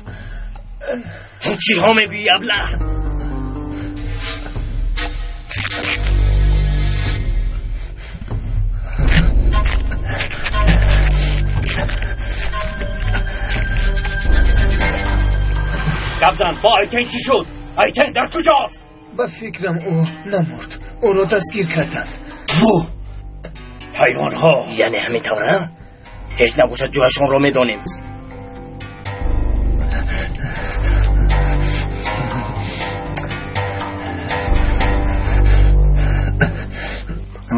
Ту чиҳо мегӯӣ, аблаҳ? Гап зан, бо Айтен чӣ шуд? Айтен дар куҷост? Ба фикрам, ӯ намурд, ӯро дастгир карданд. Тфу, ҳайвонҳо! Яъне ҳамин тавра? Ҳеҷ набошад, ҷояшонро медонем.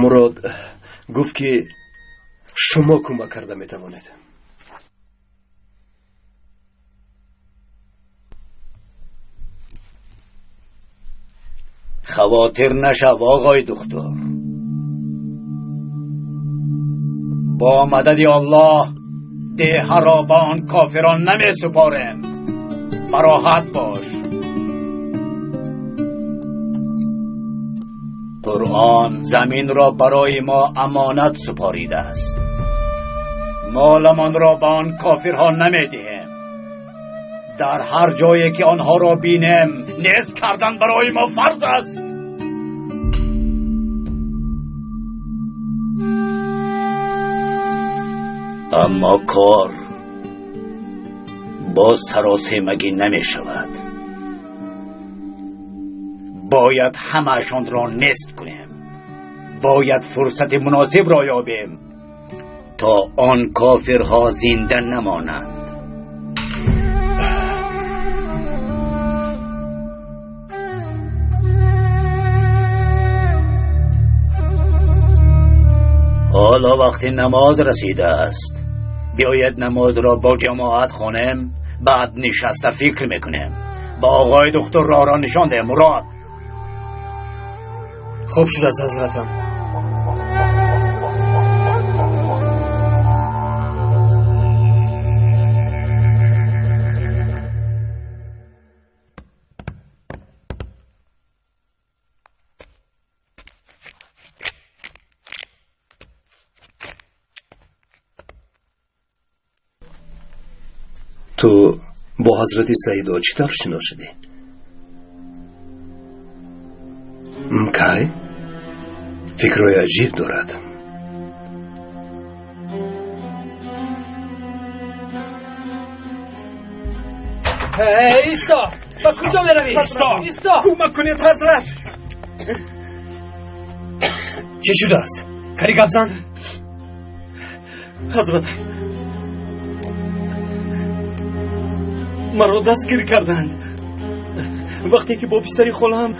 Мурод гуфт, ки шумо кӯмак карда метавонед. Хавотир нашав, оғои духтур. Бо мадади Аллоҳ деҳаро ба он кофирон намесупорем. Бароҳат бош. Қуръон заминро барои мо амонат супоридааст. Моламонро ба он кофирҳо намедиҳем. Дар ҳар ҷое ки онҳоро бинем, нест кардан барои мо фарз аст. Аммо кор бо саросемагӣ намешавад. Бояд ҳамаашонро нест кунем. Бояд фурсати муносибро ёбем, то он кофирҳо зинда намонанд. Ҳоло вақти намоз расидааст. Биёед намозро бо ҷамоат хонем, баъд нишаста фикр мекунем. Ба оғои духтур роҳро нишон деҳ, Мурод. Хуб шудааст, ҳазратам. Ту бо ҳазрати Саидо чӣ тавр шинос шудӣ? Кай? Фикрҳои аҷиб дорад. Исто! Ба куҷо меравӣ? Исто! Кӯмак кунед, ҳазрат! Чӣ шудааст? Кари гап зан. Ҳазрат, маро дастгир карданд. Вақте ки бо писари холаам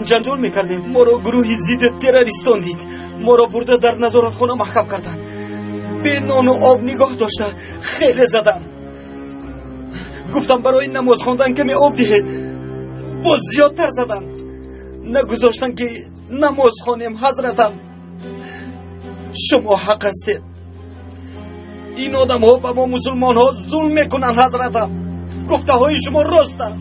ҷанҷол мекардем, моро гурӯҳи зидди террористон дид. Моро бурда дар назоратхона маҳкам карданд. Бе нону об нигоҳ дошта хеле задам. Гуфтам, барои намоз хондан каме об диҳед. Боз зиёдтар заданд. Нагузоштанд, ки намоз хонем. Ҳазратам, шумо ҳақ ҳастед. Ин одамҳо ба мо мусулмонҳо зулм мекунанд. Ҳазратам, гуфтаҳои шумо ростанд.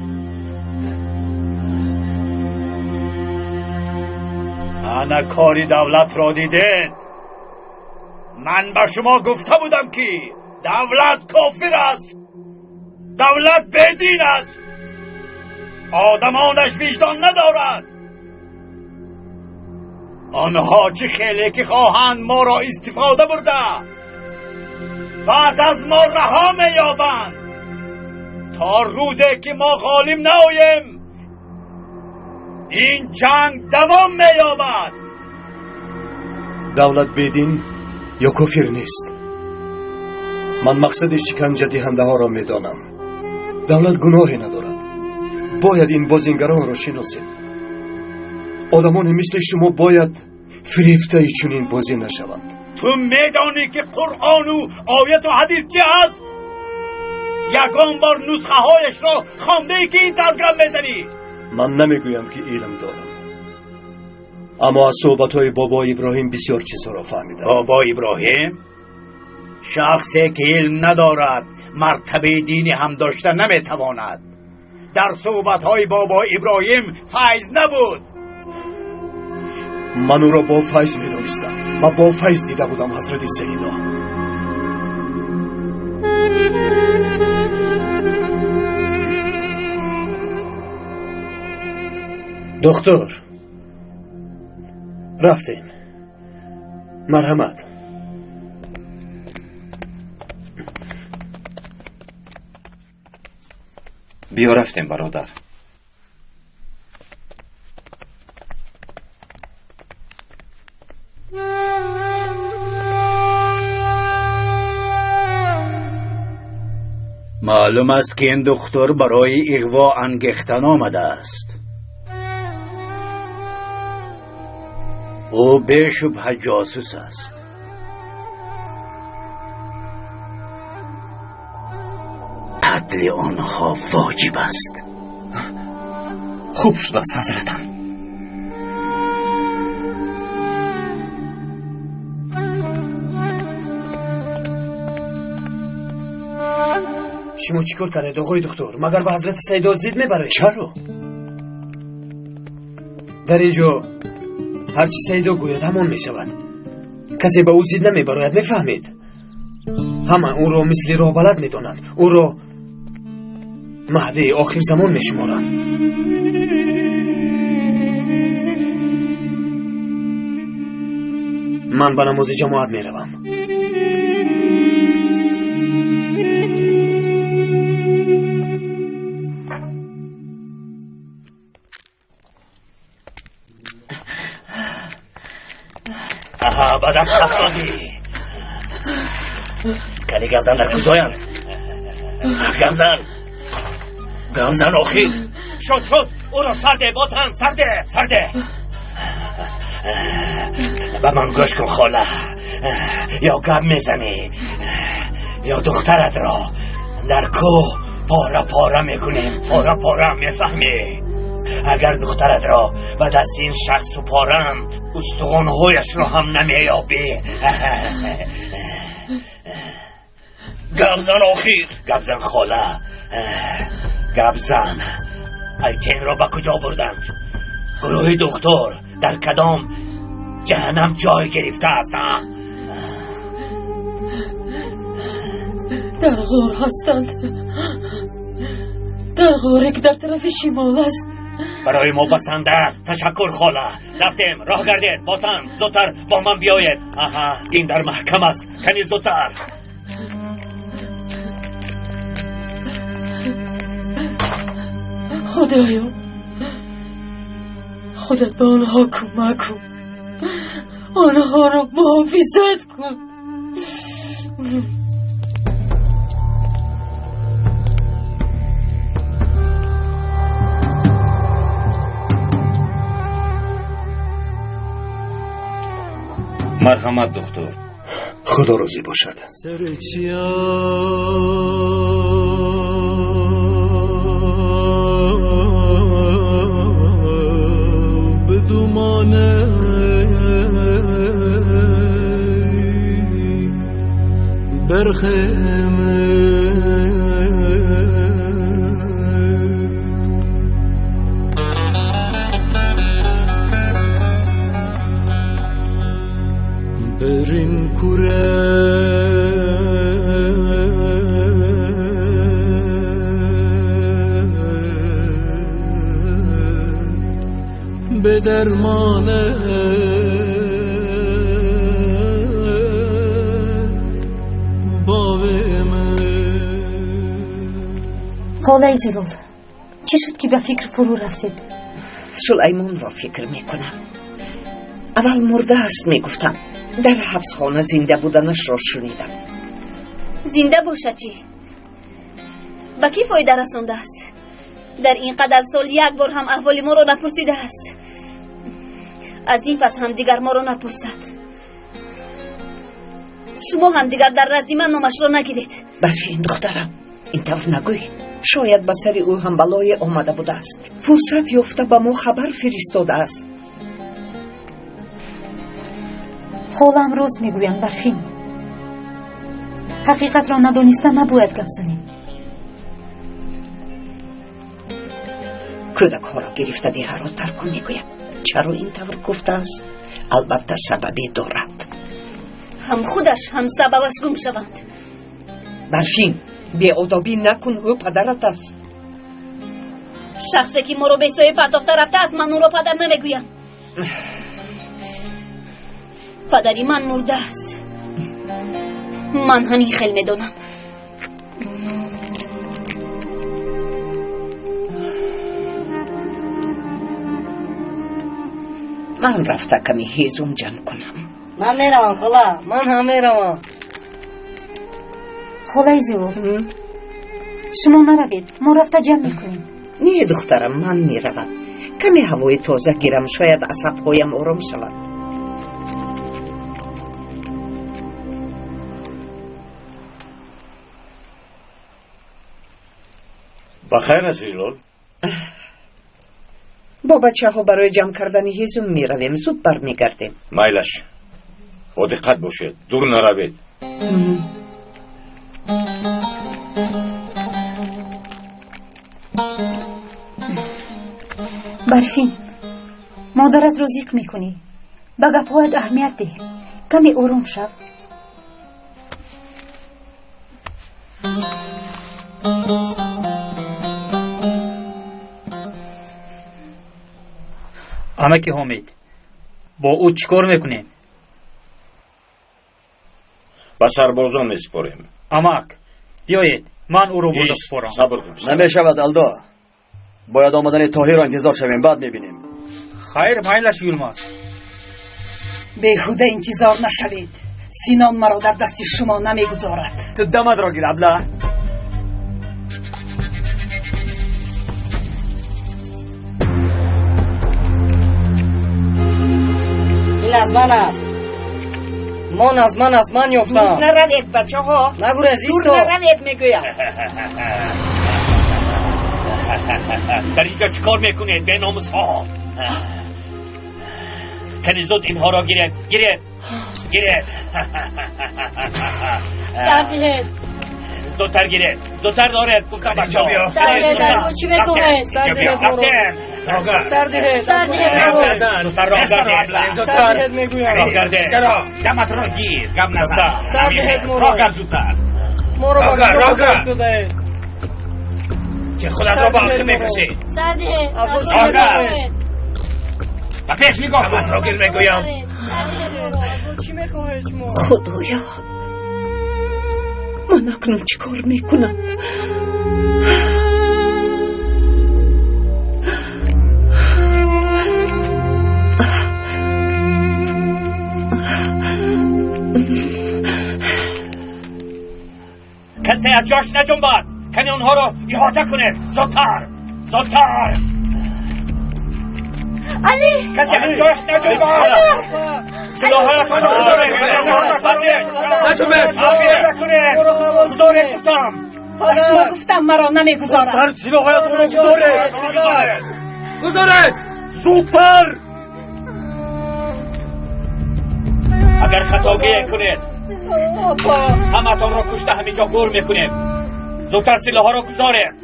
Ана кори давлатро дидед. Ман ба шумо гуфта будам, ки давлат кофир аст, давлат бедин аст, одамонаш виҷдон надорад. Онҳо чӣ хеле ки хоҳанд моро истифода бурда, баъд аз мо раҳо меёбанд. То рӯзе ки мо ғолиб наоем, ин ҷанг давом меёбад. Давлат бедин ё кофир нест. Ман мақсади шиканҷадиҳандаҳоро медонам. Давлат гуноҳе надорад. Бояд ин бозингаронро шиносем. Одамоне мисли шумо бояд фирефтаи чунин бозӣ нашаванд. Ту медонӣ, ки Қуръону ояту ҳадис чи аст? Ягон бор нусхаҳояшро хондае, ки ин тавр гап мезанӣ? Ман намегӯям, ки илм дорам. Аммо аз суҳбатҳои бобои Иброҳим бисёр чизҳоро фаҳмидам. Бобои Иброҳим шахсе ки илм надорад, мартабаи динӣ ҳам дошта наметавонад. Дар суҳбатҳои бобои Иброҳим файз набуд. Ман ӯро бо файз медонистам ва бо файз дида будам, ҳазрати Саидо. Духтур, рафтем. Марҳамат. Биё рафтем, бародар. Маълум аст, ки ин духтур барои иғво ангехтан омадааст. Ӯ бешубҳа ҷосус аст. Қатли онҳо воҷиб аст. Хуб шудааст, ҳазратам. Шумо чӣ кор кардед, оғои духтур? Магар ба ҳазрати Саидо зид мебаред? Чаро? Дар ин ҷо ҳар чӣ Саидо гӯяд, ҳамон мешавад. Касе ба ӯ зид намебарояд, мефаҳмед? Ҳама ӯро мисли роҳбалад медонанд, ӯро маҳдии охирзамон мешуморанд. Ман ба намози ҷамоат меравам. Аҳа, ба даст афтодӣ. Кани гавзан дар куҷоянд? Гавзан, гавзан, охир шуд, шуд, ӯро сарде ботан, сарде, сарде. Ба ман гӯш кун, хола. Ё гап мезанӣ, ё духтаратро дар кӯҳ пора пора мекунем. Пора пора, мефаҳмӣ? Агар духтаратро ба дасти ин шахс супорам, устухонҳояшро ҳам намеёбӣ. Гапзан, охир гапзан, хола, гапзан. Айтенро ба куҷо бурданд? Гурӯҳи духтур дар кадом ҷаҳаннам ҷой гирифтааст? Дар ғор ҳастанд, дар ғоре ки дар тарафи шимол аст. Барои мо басанда аст. Ташаккур, хола. Рафтем, роҳ гардед. Ботан, зудтар бо ман биёед. Аҳа, ин дар маҳкам аст. Кани зудтар. Худоё, худат ба онҳо кӯмак кун, онҳоро муҳофизат кун. Марҳамат, духтур. Худо розӣ бошад. Холаи Зулол, чӣ шуд, ки ба фикр фурӯ рафтед? Сулаймонро фикр мекунам. Аввал мурда аст мегуфтам, дар ҳабсхона зинда буданашро шунидам. Зинда бошад чӣ? Ба кӣ фоида расондааст? Дар ин қадар сол як бор ҳам аҳволи моро напурсидааст. Аз ин пас ҳам дигар моро напурсад. Шумо ҳам дигар дар назди ман номашро нагиред. Барфин, духтарам, ин тавр нагӯй. Шояд ба сари ӯ ҳам балое омада будааст, фурсат ёфта ба мо хабар фиристодааст. Холаам рост мегӯянд, Барфин. Ҳақиқатро надониста набояд гап занем. Кӯдакҳоро гирифта деҳаро тарк кун мегӯям. Чаро ин тавр гуфтааст? Албатта сабабе дорад. Ҳам худаш, ҳам сабабаш гум шаванд. Барфин, беодобӣ накун, ӯ падарат аст. Шахсе ки моро бесоя партофта рафтааст, ман ӯро падар намегӯям. Падари ман мурдааст. Ман ҳамин хел медонам. Ман рафта каме ҳезум ҷамъ кунам. Ман меравам, хола, ман ҳам меравам. Холаи Зилол, шумо наравед, мо рафта ҷамъ мекунем. Не, духтарам, ман меравам. Каме ҳавои тоза гирам, шояд асабҳоям ором шавад. Ба хайр аст, Зилол? Бо бачаҳо барои ҷамъ кардани ҳезум меравем, зуд бармегардем. Майлаш, бо диққат бошед, дур наравед. Барфин, модаратро зиқ мекунӣ. Ба гапҳоят аҳамият деҳ. Каме ором шав. Амаки Ҳомид, бо ӯ чӣ кор мекунем? Ба сарбозон месупорем. Амак, биёед, ман ӯро бурда супорам. Сабр кун. Намешавад, Алдо. Бояд омадани Тоҳирро интизор шавем, баъд мебинем. Хайр, майлаш, Юлмаз. Беҳуда интизор нашавед. Синон маро дар дасти шумо намегузорад. Ту дамадро гир, абла. Ин аз ман аст. Мон аз ман аст, ман ёфтам. Дур наравед, бачаҳо. Нагурез, Дур исто. наравед, мегӯям. Дар инҷо чӣ кор мекунед, беномусҳо? Кани зуд инҳоро гиред, гиред, гиред. Сар диҳед. Зудтар гиред, зудтар доред, гуфтам бачаҳо. Сар диҳед, аз мо чӣ мекунед? Сар диҳед моро. Сар диҳед. Сар диҳед моро. Зудтар роҳ гардед. Сар диҳед мегӯям. Роҳ гардед. Чаро? Даматро гир, гап назан. Сар диҳед моро. Роҳ гард зудтар. Моро ба Роҳ гард, роҳ гард. додаед. Че худатро ба охир мекашӣ? Сар диҳед. Аз мо чӣ Роҳ гард. мекунед? Ба пеш нигоҳ кун. Даматро гир мегӯям. Аз мо чӣ мехоҳед шумо? Худоё, ман акнун чӣ кор мекунам? Касе аз ҷош наҷунбад. Кани онҳоро иҳота кунед. Зудтар, зудтар. Али! Касе аз ҷош наҷунбад. Силоҳҳоятонро гузоред. Наҷунбед. Иҳота кунед. Гузоред, гуфтам. Ба шумо гуфтам, маро намегузорад. Зудтар силоҳҳоятонро гузоред. Гузоред. Зудтар. Агар хатогие кунед, ҳаматонро кушта ҳаминҷо гур мекунем. Зудтар силоҳҳоро гузоред.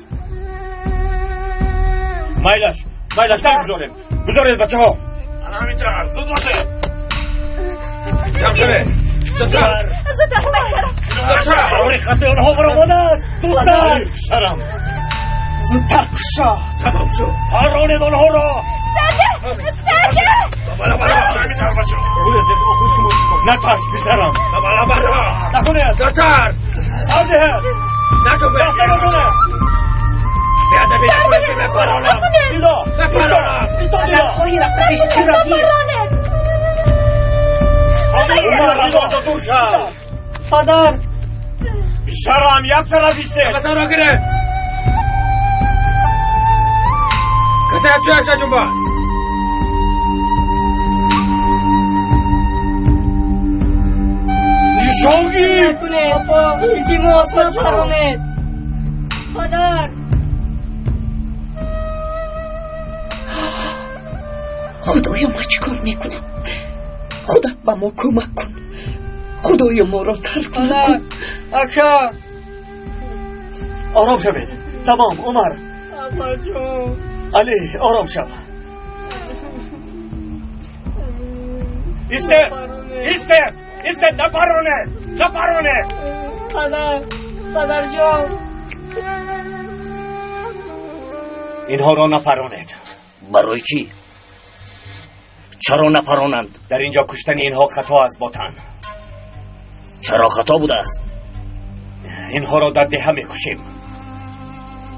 Майлаш, майлаш, нагузорем. Гузоред, бачаҳо. Ана ҳаминҷо, зуд бошед. Ҷамъ шавед. Зудтар. Зудтар, байкарам. Барори хати онҳо баромадааст. Зудтар. Писарам. Зудтар кушо. Тамом шуд. Парронед онҳоро. Сарде! Сарде! Бара, бара. Ҳаминҷо, бачаҳо. Натарс, писарам. Бара, бара. Накунед. Зудтар. Сар диҳед. Наҷунбед. Даст нагузоред. Беадаби накунед, ки мепаронам. Дило, Мепаронам. исто, Агар Дило. хоҳӣ рафта пеши тирро гир. Умар, аз онҷо дур шав. Падар. Писарам, як тараф истед. Ҳаматонро гиред. Касе аз ҷояш наҷунбад. Нишон гир. Накунед. Илтимос, напаронед. Падар. Худоё, ман чӣ кор мекунам? Худат ба мо кӯмак кун. Худоё, моро тарк накун. Ака, ором шавед. Тамом, Умар. Апаҷон. Али, ором шав. Истед! Истед! Истед, напаронед! Напаронед! Падар, падарҷон. Инҳоро напаронед. Барои чӣ? Чаро напаронанд? Дар инҷо куштани инҳо хато аст, ботан. Чаро хато будааст? Инҳоро дар деҳа мекушем.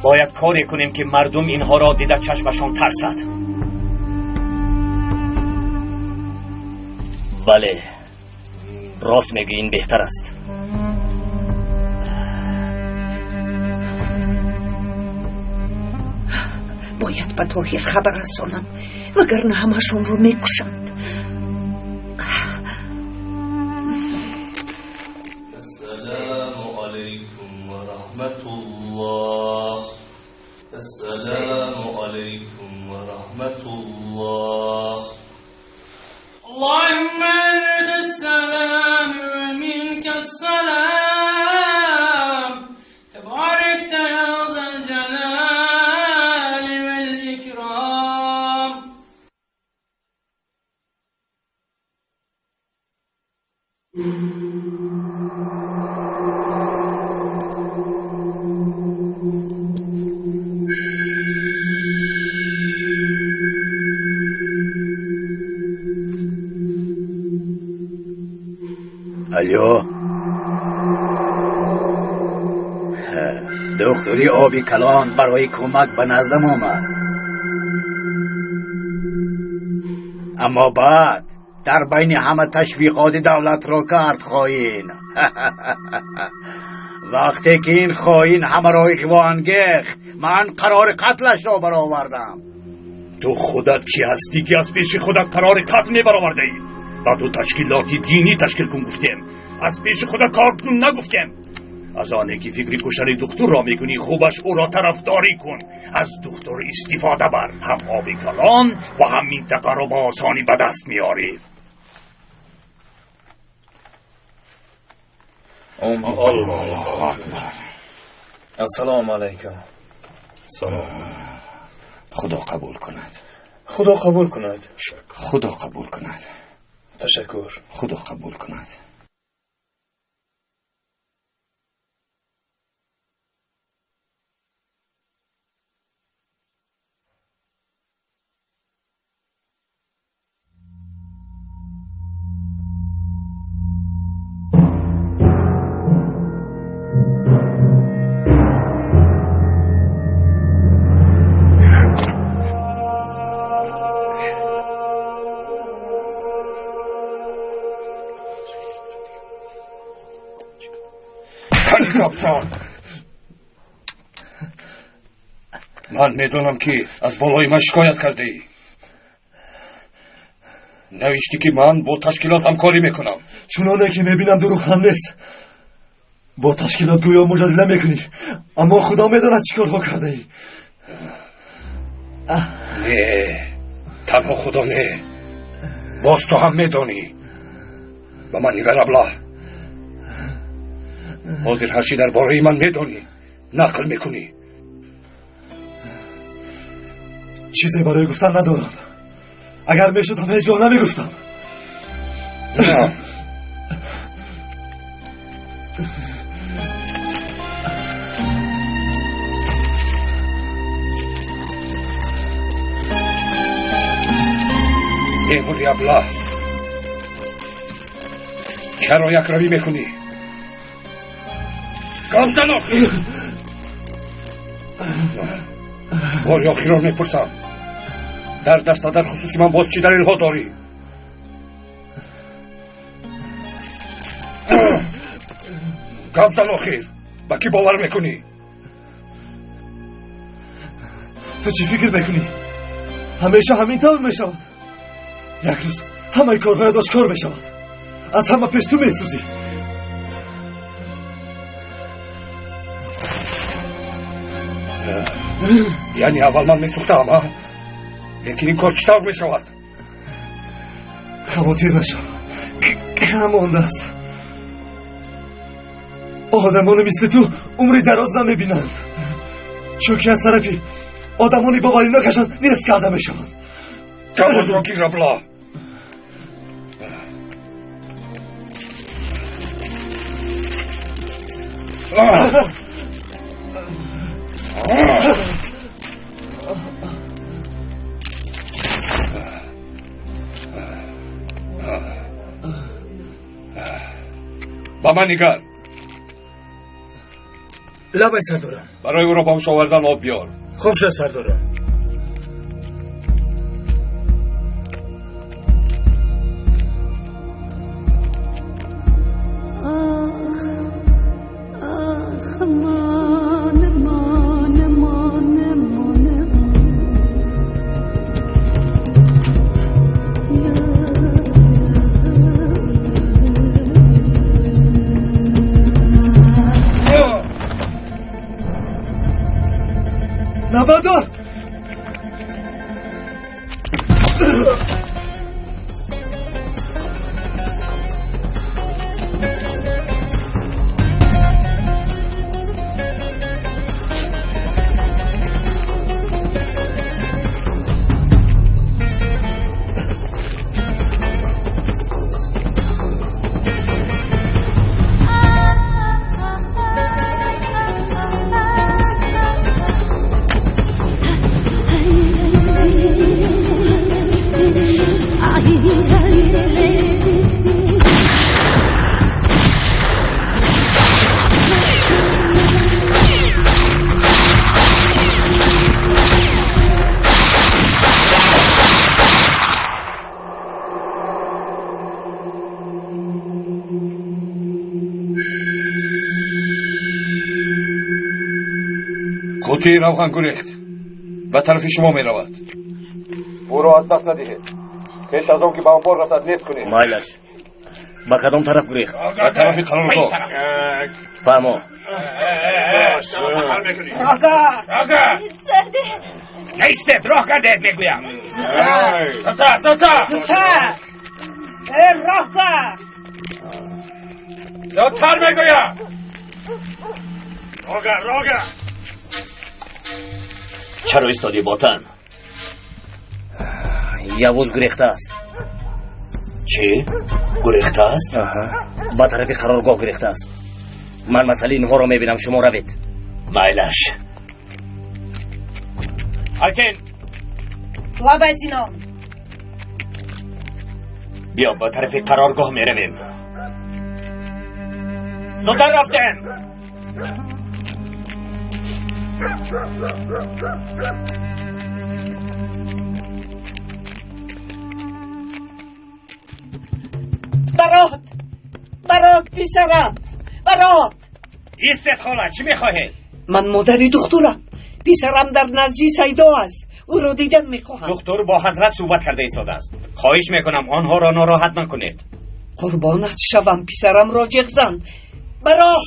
Бояд коре кунем, ки мардум инҳоро дида чашмашон тарсад. Бале, рост мегӯӣ, ин беҳтар аст. Бояд ба Тоҳир хабар расонам, вагарна ҳамашонро мекушанд. Ассалому алайкум ва раҳматуллоҳ. Ассалому алайкум ва раҳматуллоҳ. اللهم أنت السلام ومنك السلام، تباركت يا ذا الجلال والإكرام. Алло, духтури оби калон барои кӯмак ба наздам омад, аммо баъд дар байни ҳама ташвиқоти давлатро кард хоин. Вақте ки ин хоин ҳамаро иғво ангехт, ман қарори қатлашро баровардам. Ту худат кӣ ҳастӣ, ки аз пеши худат қарори қатл мебаровардаӣ? Ба ту ташкилоти динӣ ташкил кун гуфтем, аз пеши худат кор кун нагуфтем. Аз оне ки фикри куштани духтурро мекунӣ, хубаш ӯро тарафдорӣ кун. Аз духтур истифода бар, ҳам оби калон ва ҳам минтақаро ба осонӣ ба даст меорӣ. Аллоҳу акбар. Ассалому алайкум. Салом. Худо қабул кунад. Худо қабул кунад. Худо қабул кунад. Ташаккур. Худо қабул кунад. Капитан, ман медонам, ки аз болои ман шикоят кардаӣ. Навиштӣ, ки ман бо ташкилот ҳамкорӣ мекунам. Чуноне ки мебинам, дурӯғ ҳам нест. Бо ташкилот гӯё муҷодила мекунӣ, аммо худо медонад чӣ корҳо кардаӣ. Не, танҳо худо не, боз ту ҳам медонӣ. Ба ман нигар, аблаҳ. Ҳозир ҳарчи дар бораи ман медонӣ, нақл мекунӣ. Чизе барои гуфтан надорам. Агар мешуд ҳам, ҳеҷ гоҳ намегуфтам. Беҳуди аблаҳ, чаро якравӣ мекунӣ? Гап зан охир. Бори охирон мепурсам, дар даста дар хусуси ман боз чӣ далелҳо дорӣ? Гап зан охир, ба кӣ бовар мекунӣ? Ту чӣ фикр мекунӣ? Ҳамеша ҳамин тавр мешавад. Як рӯз ҳамаи корҳоят ошкор мешавад. Аз ҳама пеш ту месӯзӣ. Яъне аввал ман месӯхтаам, а? Лекин ин кор чӣ тавр мешавад? Хавотир нашав. Кам мондааст. Одамони мисли ту умри дароз намебинанд, чунки аз тарафи одамони боваринокашон нест карда мешаванд. Ҷавонро гир, абла! Ба ман нигар. Лабай, сардорам. Барои ӯро ба ҳуш овардан об биёр. Хуб шуд, сардорам. Навбатдор! Қуттии равған гурехт, ба тарафи шумо меравад. Ӯро аз даст надиҳед. Пеш аз он ки ба анбор расад, нест кунед. Майлаш, ба кадом тараф гурехт? Ба тарафи қароргоҳ. Фаҳмо. Наистед, роҳ кардед, мегӯям. Зудтар, зудтар! Зудтар! Роҳ кард! Зудтар мегӯям! Рога, рога! Чаро истодӣ, ботан? Явуз гурехтааст. Чӣ? Гурехтааст? Ба тарафи қароргоҳ гурехтааст. Ман масъалаи инҳоро мебинам, шумо равед. Майлаш. Айтин! Лабай, Синон. Биё, ба тарафи қароргоҳ меравем. Зудтар рафтем! Барот! Барот, писарам! Барот! Истед, хола, чӣ мехоҳед? Ман модари духтурам. Писарам дар назди Сайдо аст. Ӯро дидан мехоҳам. Духтур бо ҳазрат суҳбат карда истодааст. Хоҳиш мекунам, онҳоро нороҳат накунед. Қурбонат шавам, писарамро ҷеғ зан. Барот!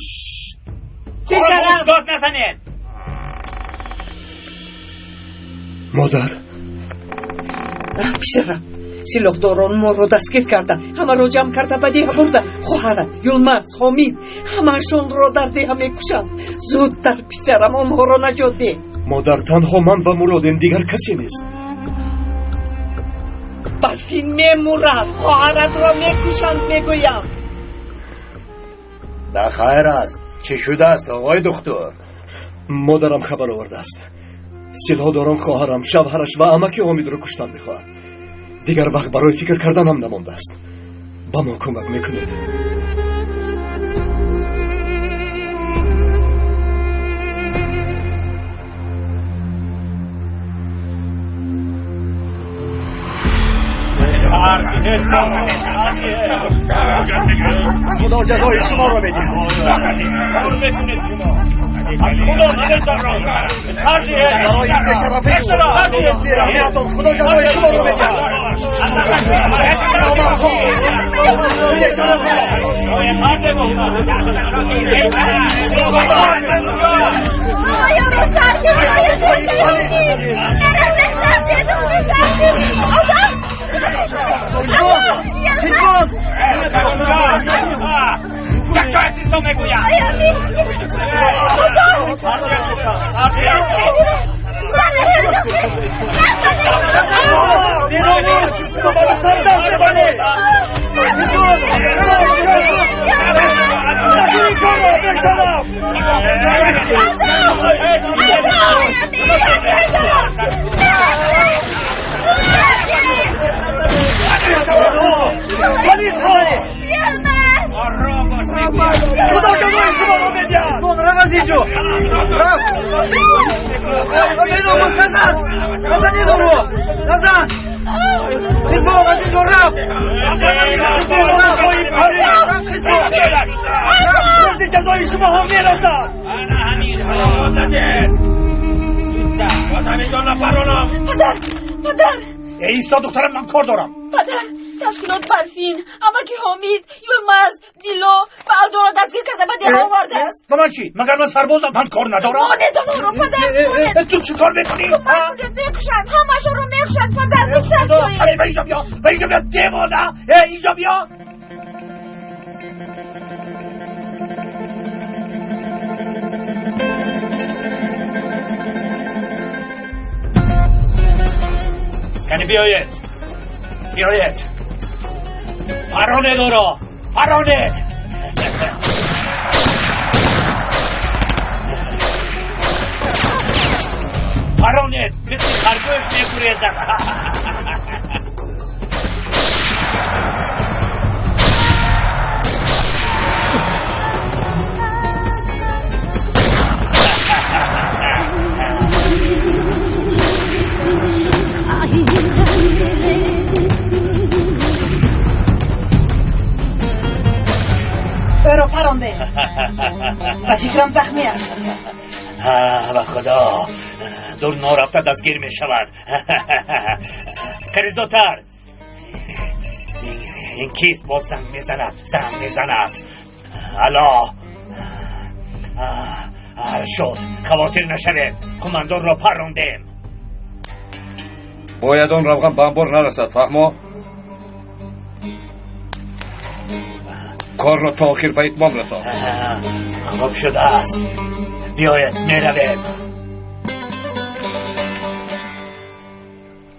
Писарам! Устод, назанед! Модар! Писарам, силоҳдорон моро дастгир карда, ҳамаро ҷамъ карда ба деҳа бурда. Хоҳарат, Юлмарз, Ҳомид, ҳамаашонро дар деҳа мекушанд. Зудтар, писарам, онҳоро наҷот деҳ. Модар, танҳо ман ва Муродем, дигар касе нест. Барфин мемурад, хоҳаратро мекушанд, мегӯям. Ба хайр аст. Чӣ шудааст, оғои духтур? Модарам хабар овардааст. Силоҳдорон хоҳарам, шавҳараш ва амаки Ҳомидро куштан мехоҳанд. Дигар вақт барои фикр кардан ҳам намондааст. Ба мо кӯмак мекунед? Худо ҷазои шуморо медиҳад. Аз Худо надертонро сар диҳед. Барои бешарафӣ бераҳмиятон Худо ҷазои шуморо медиҳад. Номардҳо, бешарафҳо. Оё сар диҳед, оё сар диҳед. Беномус! Ту ба духтар даст мезанӣ! Худо ҷазои шуморо медиҳад! Рав аз инҷо! Рав! Беномус, назан! Назан ин ӯро! Назан! Хизбон, аз инҷо рав! Хизбон, рав! Рав, Хизбон! Рӯзи ҷазои шумо ҳам мерасад! Падар, падар! Исто, духтарам, ман кор дорам. Падар, ташкилот Барфин, амаки Ҳомид, Юлмаз, Дило ва Алдоро дастгир карда ба деҳа овардааст. Ба ман чӣ? Магар ман сарбозам? Ман кор надорам? Монед онҳоро, падар, монед. Ту чӣ кор мекунӣ? Кӯмак кунед, мекушанд, ҳамаашонро мекушанд, падар, зудтар биёед. Ба инҷо биё, ба инҷо биё, девона! Инҷо биё! Яъне биёед, биёед, паронед ӯро, паронед. Паронед, мисли харгӯш мегурезад. Ӯро парондем. Ба фикрам захмӣ аст. Ба худо, дур норафта дастгир мешавад. Каризотар, ин кист боз занг мезанад? Занг мезанад. Ало, ҳал шуд, хавотир нашавед, қумандонро парондем. Бояд он равған ба анбор нарасад, фаҳмо? Корро то охир ба итмом расон. Хуб шудааст, биёед, меравем.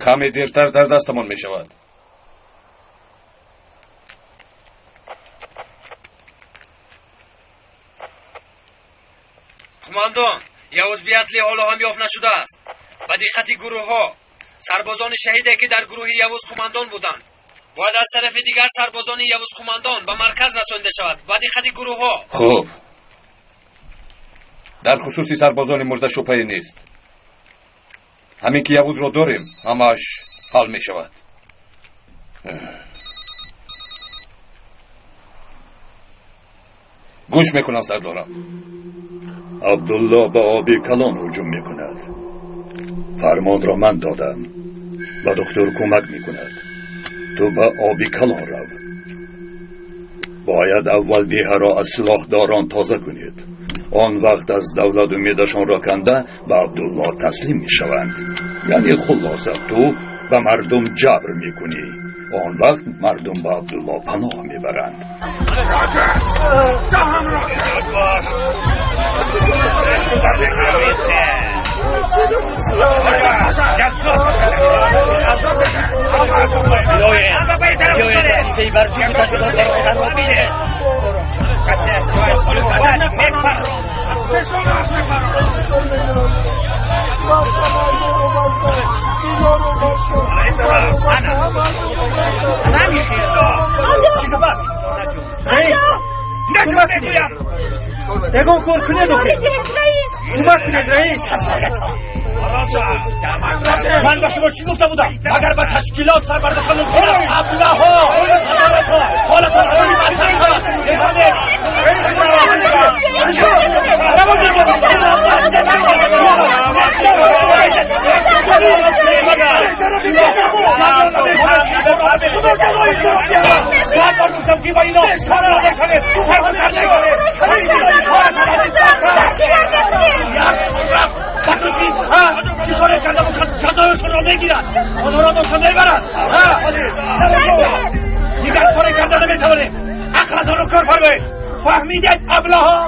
Каме дертар дар дастамон мешавад. Қумандон, Явуз Биятли ҳоло ҳам ёфт нашудааст. Ба диққати гурӯҳҳо, сарбозони шаҳиде ки дар гурӯҳи Явуз қумандон буданд, бояд аз тарафи дигар сарбозони Явуз қумандон ба марказ расонида шавад. Ба диққати гурӯҳҳо. Хуб, дар хусуси сарбозони мурда шубҳае нест. Ҳамин ки Явузро дорем, ҳамааш ҳал мешавад. Гӯш мекунам, сардорам. Абдулло ба оби калон ҳуҷум мекунад. Фармонро ман додам. Ба духтур кӯмак мекунад. Ту ба оби калон рав. Бояд аввал деҳаро аз силоҳдорон тоза кунед. Он вақт аз давлат умедашонро канда ба Абдулло таслим мешаванд. Яъне хулоса, ту ба мардум ҷабр мекунӣ. Он вақт мардум ба Абдулло паноҳ мебаранд. Ягон кор кунед охир. Кӯмак кунед, раис. Ман ба шумо чӣ гуфта будам? Агар ба ташкилот сар бардоштан аблаҳо, садоратҳо, ҳолатон ҳамаи бадтар шавад. Мефаҳмед? Сад бор гуфтам ки ба ино сар нашавед, сар ба сар нашавед. Ба ту чӣ? Чӣ коре карда бошад, ҷазояшонро мегирад, онҳоро доста мебарад. Дигар коре карда наметавонем. Ақлатонро кор фармоед. Фаҳмидед, аблаҳо?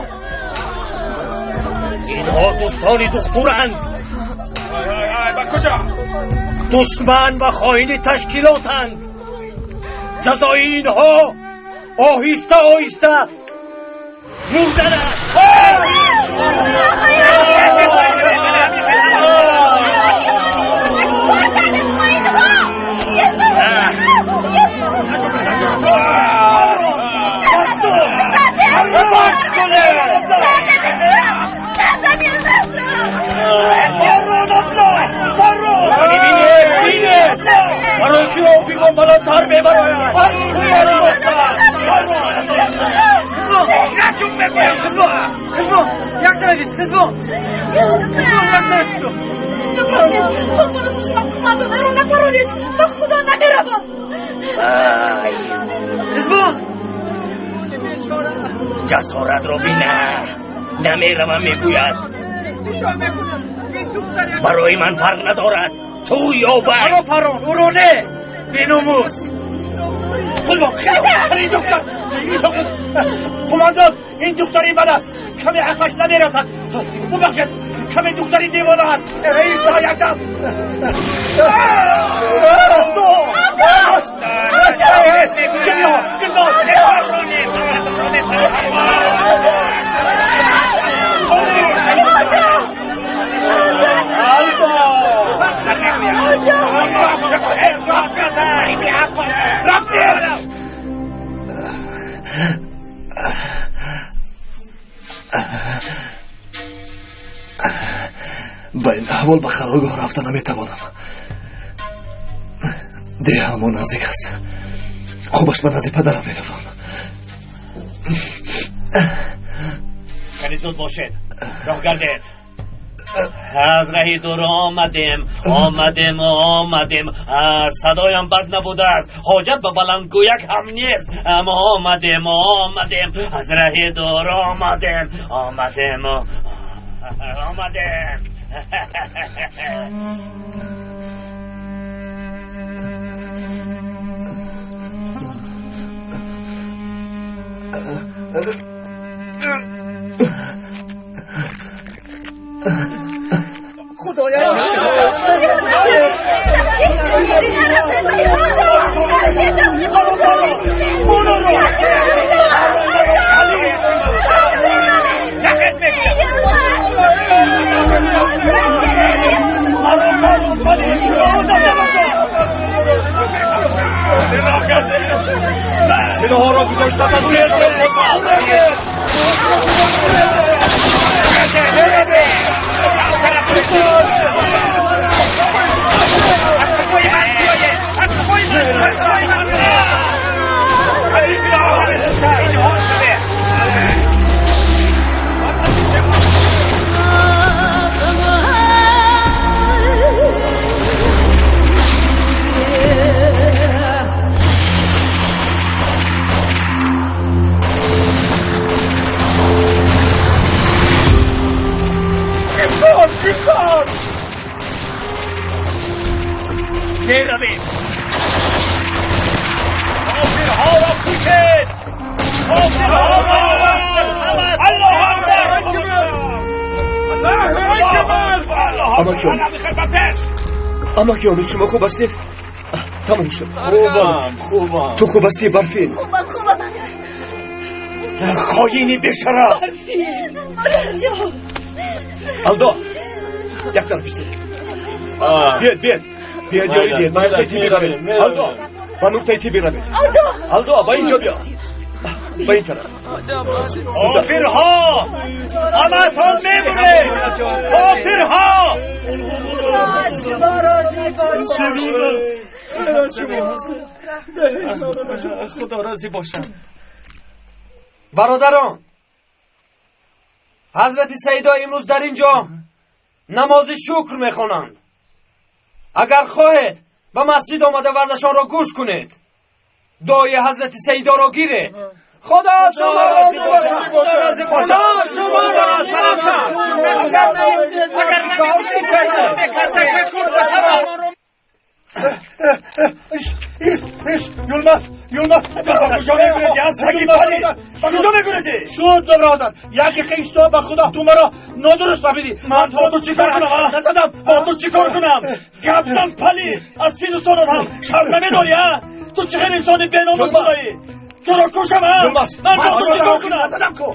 Инҳо дӯстони духтуранд. Ба куҷо? Душман ва хоини ташкилотанд. Ҷазои инҳо оҳиста оҳиста мурдан аст. Барои чӣ офиқон баландтар мебарояд? Хизмон, як тараф ист, хизмон. Хизмон, як тараф ист. Чонбонози шумо қумандонаро напаронед, ба худо намеравам. Хизмон! Ҷасоратро бина, намеравам мегӯяд. Барои ман фарқ надорад, ту ё вай. Маро парон, ӯро не! Беномус! Қумандон, ин духтари ман аст. Каме ақлаш намерасад. Бубахшед, каме духтари девона аст. Иста якдам. Ба ин аҳвол ба қароргоҳ рафта наметавонам. Деҳамо наздик аст. Хубаш ба назди падарам меравам. Кани зуд бошед, роҳ гардед. Аз раҳи дур омадем, омадем, омадем. Садоям бад набудааст, ҳоҷат ба баландгӯяк ҳам нест. Аммо омадем, омадем, аз раҳи дур омадем, омадем, омадем. Худоя! Силоҳҳоро гузошта таслим. Меравем. Кофирҳоро кушед! Кофирҳоро! Аллоҳу акбар! Амаки Омид, амаки Омид, шумо хуб ҳастед? Тамом шуд. Хубам, хубам. Ту хуб ҳастӣ, Барфин? Хубам, хубам. Хоини бешараф! Модарҷон! Алдо, як тараф истед. Биёед, биёед. Биёед, ёрӣ диҳед, ба нуқтаи тиббӣ равед. Алдо, ба нуқтаи тиббӣ равед. Алдо, ба ин ҷо биё. Ба ин тараф. Кофирҳо! Ҳамаатон мемиред! Кофирҳо! Шумо розӣ бошад. Худо розӣ бошад. Бародарон, ҳазрати Саидо имрӯз дар ин ҷо намози шукр мехонанд. Агар хоҳед ба масҷид омада ваъзашонро гӯш кунед, дуои ҳазрати Саидоро гиред. Худо аз шумо розӣ бошад. Худо аз шумо розӣ бошад. Агар Ист, ист, Юлмаз, Юлмаз, ба куҷо мегурезӣ? Аз саги палид, ба куҷо мегурезӣ? Шуд, бародар, як дақиқа исто, ба худо, ту маро нодуруст фаҳмидӣ. Ман бо ту чӣ кор кунам? Назадам. Бо ту чӣ кор кунам? Гап зан, палид! Аз сину солат ҳам шарм намедорӣ, а? Ту чӣ хел инсони беномус будаӣ? Туро кушам, а? Юлмаз, ман бо ту чӣ кор кунам? Назадам ку.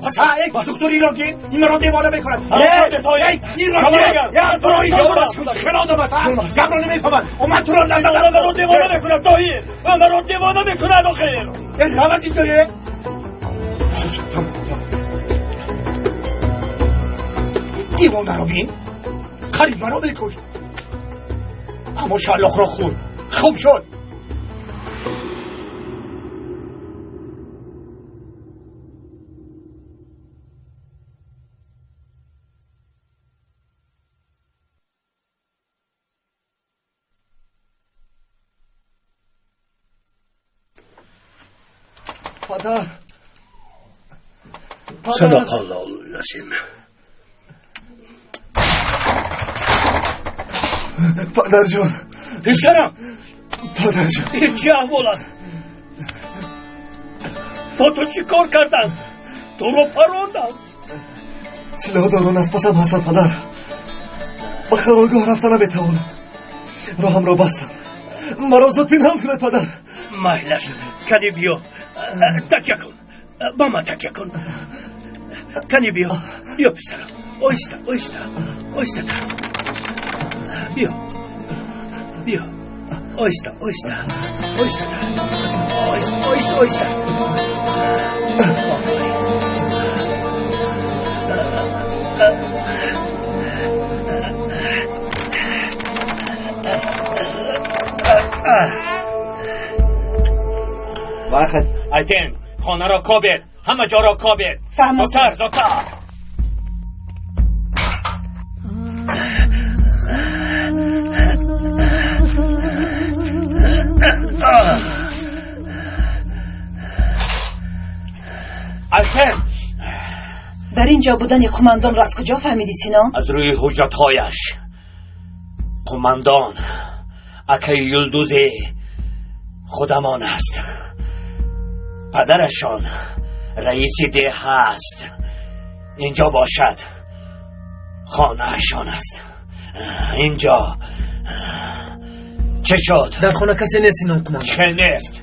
Доктор инро гир, ин маро девона мекунад. Инро гир, туро Юлмаз, хел одам аст, гапро намефаҳмад. Ман туро назадам. Маро девона мекунад, Тоҳир. Маро девона мекунад, охир. Ғалат инҷое. Девонаро бин, қариб маро мекушт, аммо шаллоқро хӯрд, хуб шуд. Падар, Садақаллоҳул азим. Падарҷон, писарам, падарҷон, ин чӣ аҳвол аст? Бо ту чӣ кор карданд? Туро паронданд. Силоҳдорон аз пасам ҳастанд, падар. Ба қароргоҳ рафта наметавонам, роҳамро бастанд. Маро зуд пинҳон кунед, падар. Майлаш, кани биё, такя кун, ба ман такя кун. Кани биё, биё писарам, оҳиста, оҳиста, оҳистатар биё, биё, оҳиста, оҳиста, оҳистатар, оҳиста, оҳиста, оҳиста. Вақт Айтен, хонаро кобед, ҳама ҷоро кобед. Фаҳмидам. Зудтар, зудтар. Айтен, дар ин ҷо будани қумандонро аз куҷо фаҳмидӣ, Синон? Аз рӯи ҳуҷҷатҳояш. Қумандон акаи Юлдузи худамон аст. Падарашон раиси деҳа аст. Инҷо бошад, хонаашон аст. Инҷо чӣ шуд? Дар хона касе нест, Синон қумандон. Чӣ хел нест?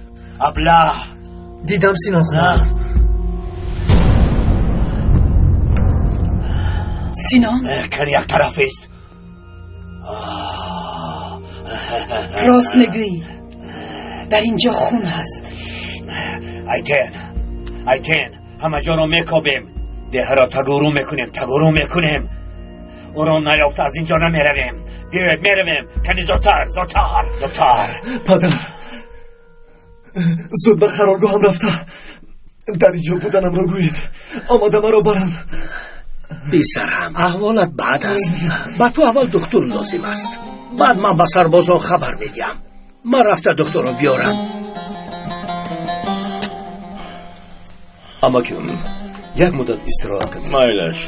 Аблаҳ. Дидам, Синон қумандон. Синон, кани як тараф ист. Рост мегӯӣ, дар ин ҷо хун ҳаст. Айтен, Айтен, ҳама ҷоро мекобем, деҳаро тагуру мекунем, тагуру мекунем. Ӯро наёфта аз ин ҷо намеравем. Биёед, меравем. Кани зудтар, зудтар, зудтар. Падар, зуд ба қароргоҳам рафта дар ин ҷо буданамро гӯед, омада маро баранд. Писарам, аҳволат бад аст. Ба ту аввал духтур лозим аст, баъд ман ба сарбозон хабар медиҳам. Ман рафта духтурро биёрам. Амаким, як муддат истироҳат кунед. Майлаш.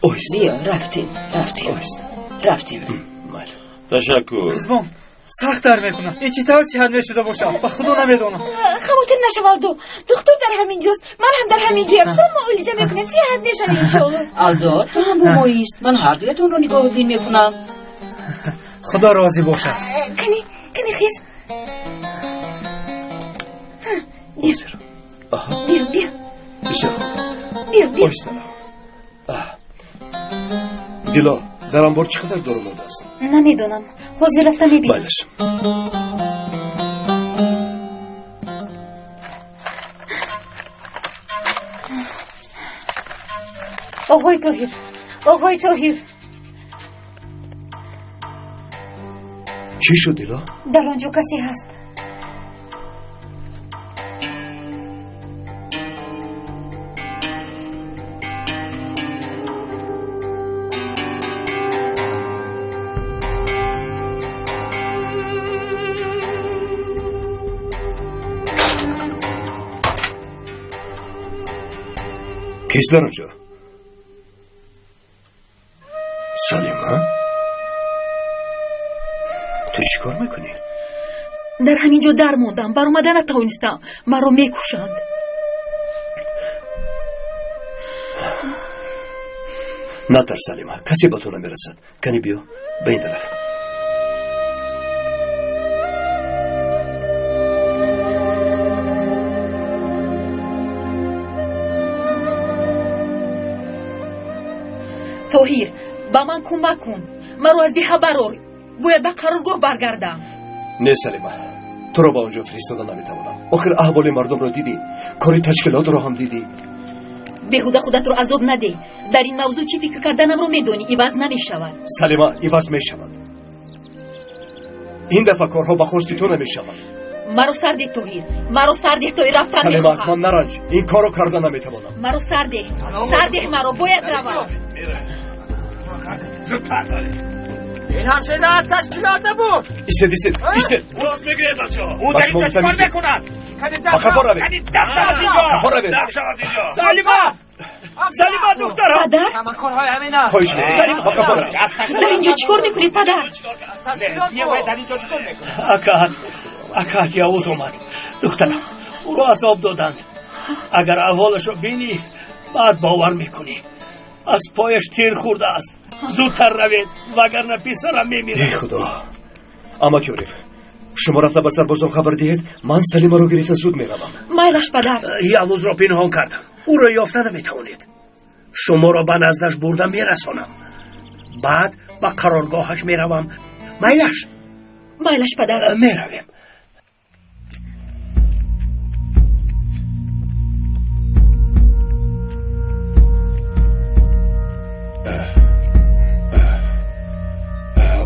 Оҳиста. Биё, рафтем, рафтем. Оҳиста. Рафтем. Майли. Ташаккур. Қизбон, сахт дар мекунам. Ин чӣ тавр сиҳат мешуда бошад? Ба худо намедонам. Хавотир нашав, Алдо, духтур дар ҳамин ҷост, ман ҳам дар ҳамин ҷоям. Туро муолиҷа мекунем, сиҳат мешавӣ, иншоалло. Алдо, ту ҳам бо моист, ман ҳар дуятонро нигоҳубин мекунам. Худо розӣ бошад. Кани, кани, хез. Биё, биё, биё. Бисёр хуб. Биё, биё. Оҳиста. Дило, дар анбор чӣ қадар дору мондааст? Намедонам, ҳозир рафта мебинам. Майлаш. Оғои Тоҳир, оғои Тоҳир. Чӣ шуд, Дило? Дар он ҷо касе ҳаст. Кист дар он ҷо? Салима, ту чӣ кор мекунӣ? Дар ҳамин ҷо дар мондам, баромада натавонистам. Маро мекушанд. Натарс, Салима, касе ба ту намерасад. Кани биё ба ин тараф. Тоҳир, ба ман кӯмак кун. Маро аз деҳа барор. Бояд ба қароргоҳ баргардам. Не, Салима, туро ба он ҷо фиристода наметавонам. Охир аҳволи мардумро дидӣ, кори ташкилотро ҳам дидӣ. Беҳуда худатро азоб надеҳ. Дар ин мавзӯъ чӣ фикр карданамро медонӣ, иваз намешавад. Салима, иваз мешавад. Ин дафъа корҳо ба хости ту намешавад. Маро сар деҳ, Тоҳир, маро сар деҳ, Тоҳир, рафтан Салима, аз мехоҳам. ман наранҷ. Ин корро карда наметавонам. Маро сар деҳ, сар деҳ маро, бояд равам. Зудтар. Ин ҳамшира аз ташкилот набуд. Истед, истед, истед. Рост мегӯяд, бачаҳо. Ӯ Ба дар шумо инҷо гуфтам чикор истед. мекунад? Ба қафо равед. Кани даф шав аз инҷо. Қафо равед. Даф шав аз инҷо. Салима! Салима, духтарам! Падар? Ҳама корҳои ҳамин аст. Хоҳиш мекунам. Салима, Ба қафо равед. Дар инҷо чӣ кор мекунед, падар? Дар инҷо чӣ кор мекунад? Акаат, акаат Явуз омад. Духтарам, ӯро азоб доданд. Агар аҳволашро бинӣ, баъд бовар мекунӣ. Аз пояш тир хӯрдааст. Зудтар равед, вагарна писарам мемирад. Эй худо! Амак Ёриф, шумо рафта ба сарбозон хабар диҳед, ман Салимаро гирифта зуд меравам. Майлаш, падар. Явузро пинҳон кардам. Ӯро ёфта наметавонед. Шуморо ба наздаш бурда мерасонам. Баъд ба қароргоҳаш меравам. Майлаш? Майлаш, падар. Меравем.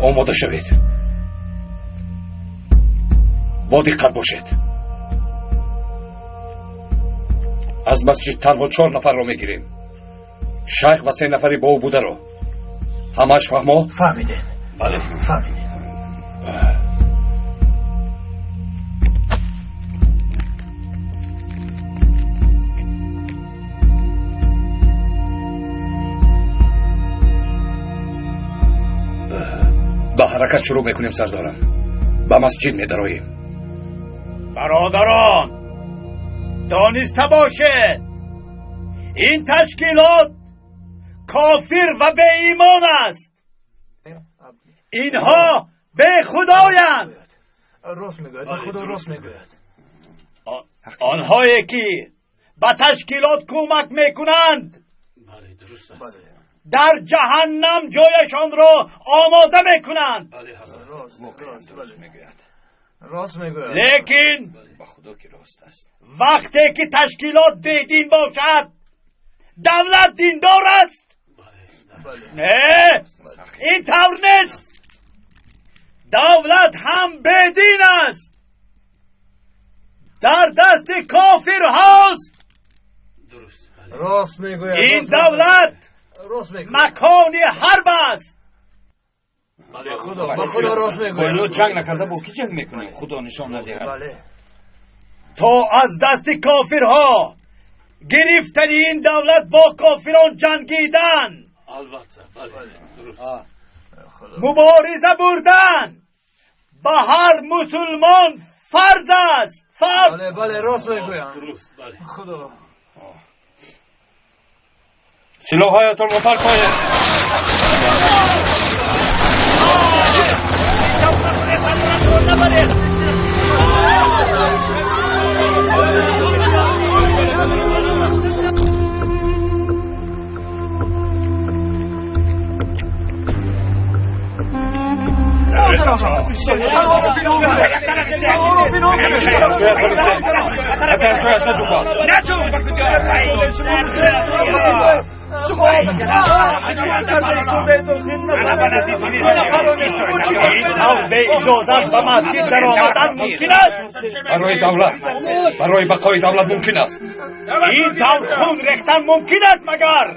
Омода шавед. Бо диққат бошед. Аз масҷид танҳо 4 нафарро мегирем. Шайх ва 3 нафари бо ӯ бударо. Ҳамааш фаҳмо? Фаҳмидем. Бале. Фаҳмидем. Ба ҳаракат шурӯъ мекунем, сардорам. Ба масҷид медароем. Бародарон, дониста бошед, ин ташкилот кофир ва беимон аст. Инҳо бехудоянд. Рост мегӯяд, ба худо рост мегӯяд. Онҳое ки ба ташкилот кӯмак мекунанд, дар ҷаҳаннам ҷояшонро омода мекунанд. Рост мегӯяд. Лекин ба худо ки рост аст. вақте ки ташкилот бедин бошад, давлат диндор аст. Не, ин тавр нест. Давлат ҳам бедин аст. Дар дасти кофирҳост. Рост мегӯяд. Ин давлат рост мегӯяд. Макони ҳарб аст. Худо, ба худо рост мегӯяд. Бо инҳо ҷанг накарда бо кӣ ҷанг мекунем? Худо нишон надиҳад. То аз дасти кофирҳо гирифтани ин давлат бо кофирон ҷангидан, Албатта, бале, дуруст. мубориза бурдан ба ҳар мусулмон фарз аст. Фарз. Бале, бале, рост мегӯям. Дуруст, бале. Худо. Силоҳҳоятонро партоед. Ин тавр беиҷозат ба масҷид даромадан мумкин аст? Барои давлат, барои бақои давлат мумкин аст. Ин тавр хун рехтан мумкин аст магар?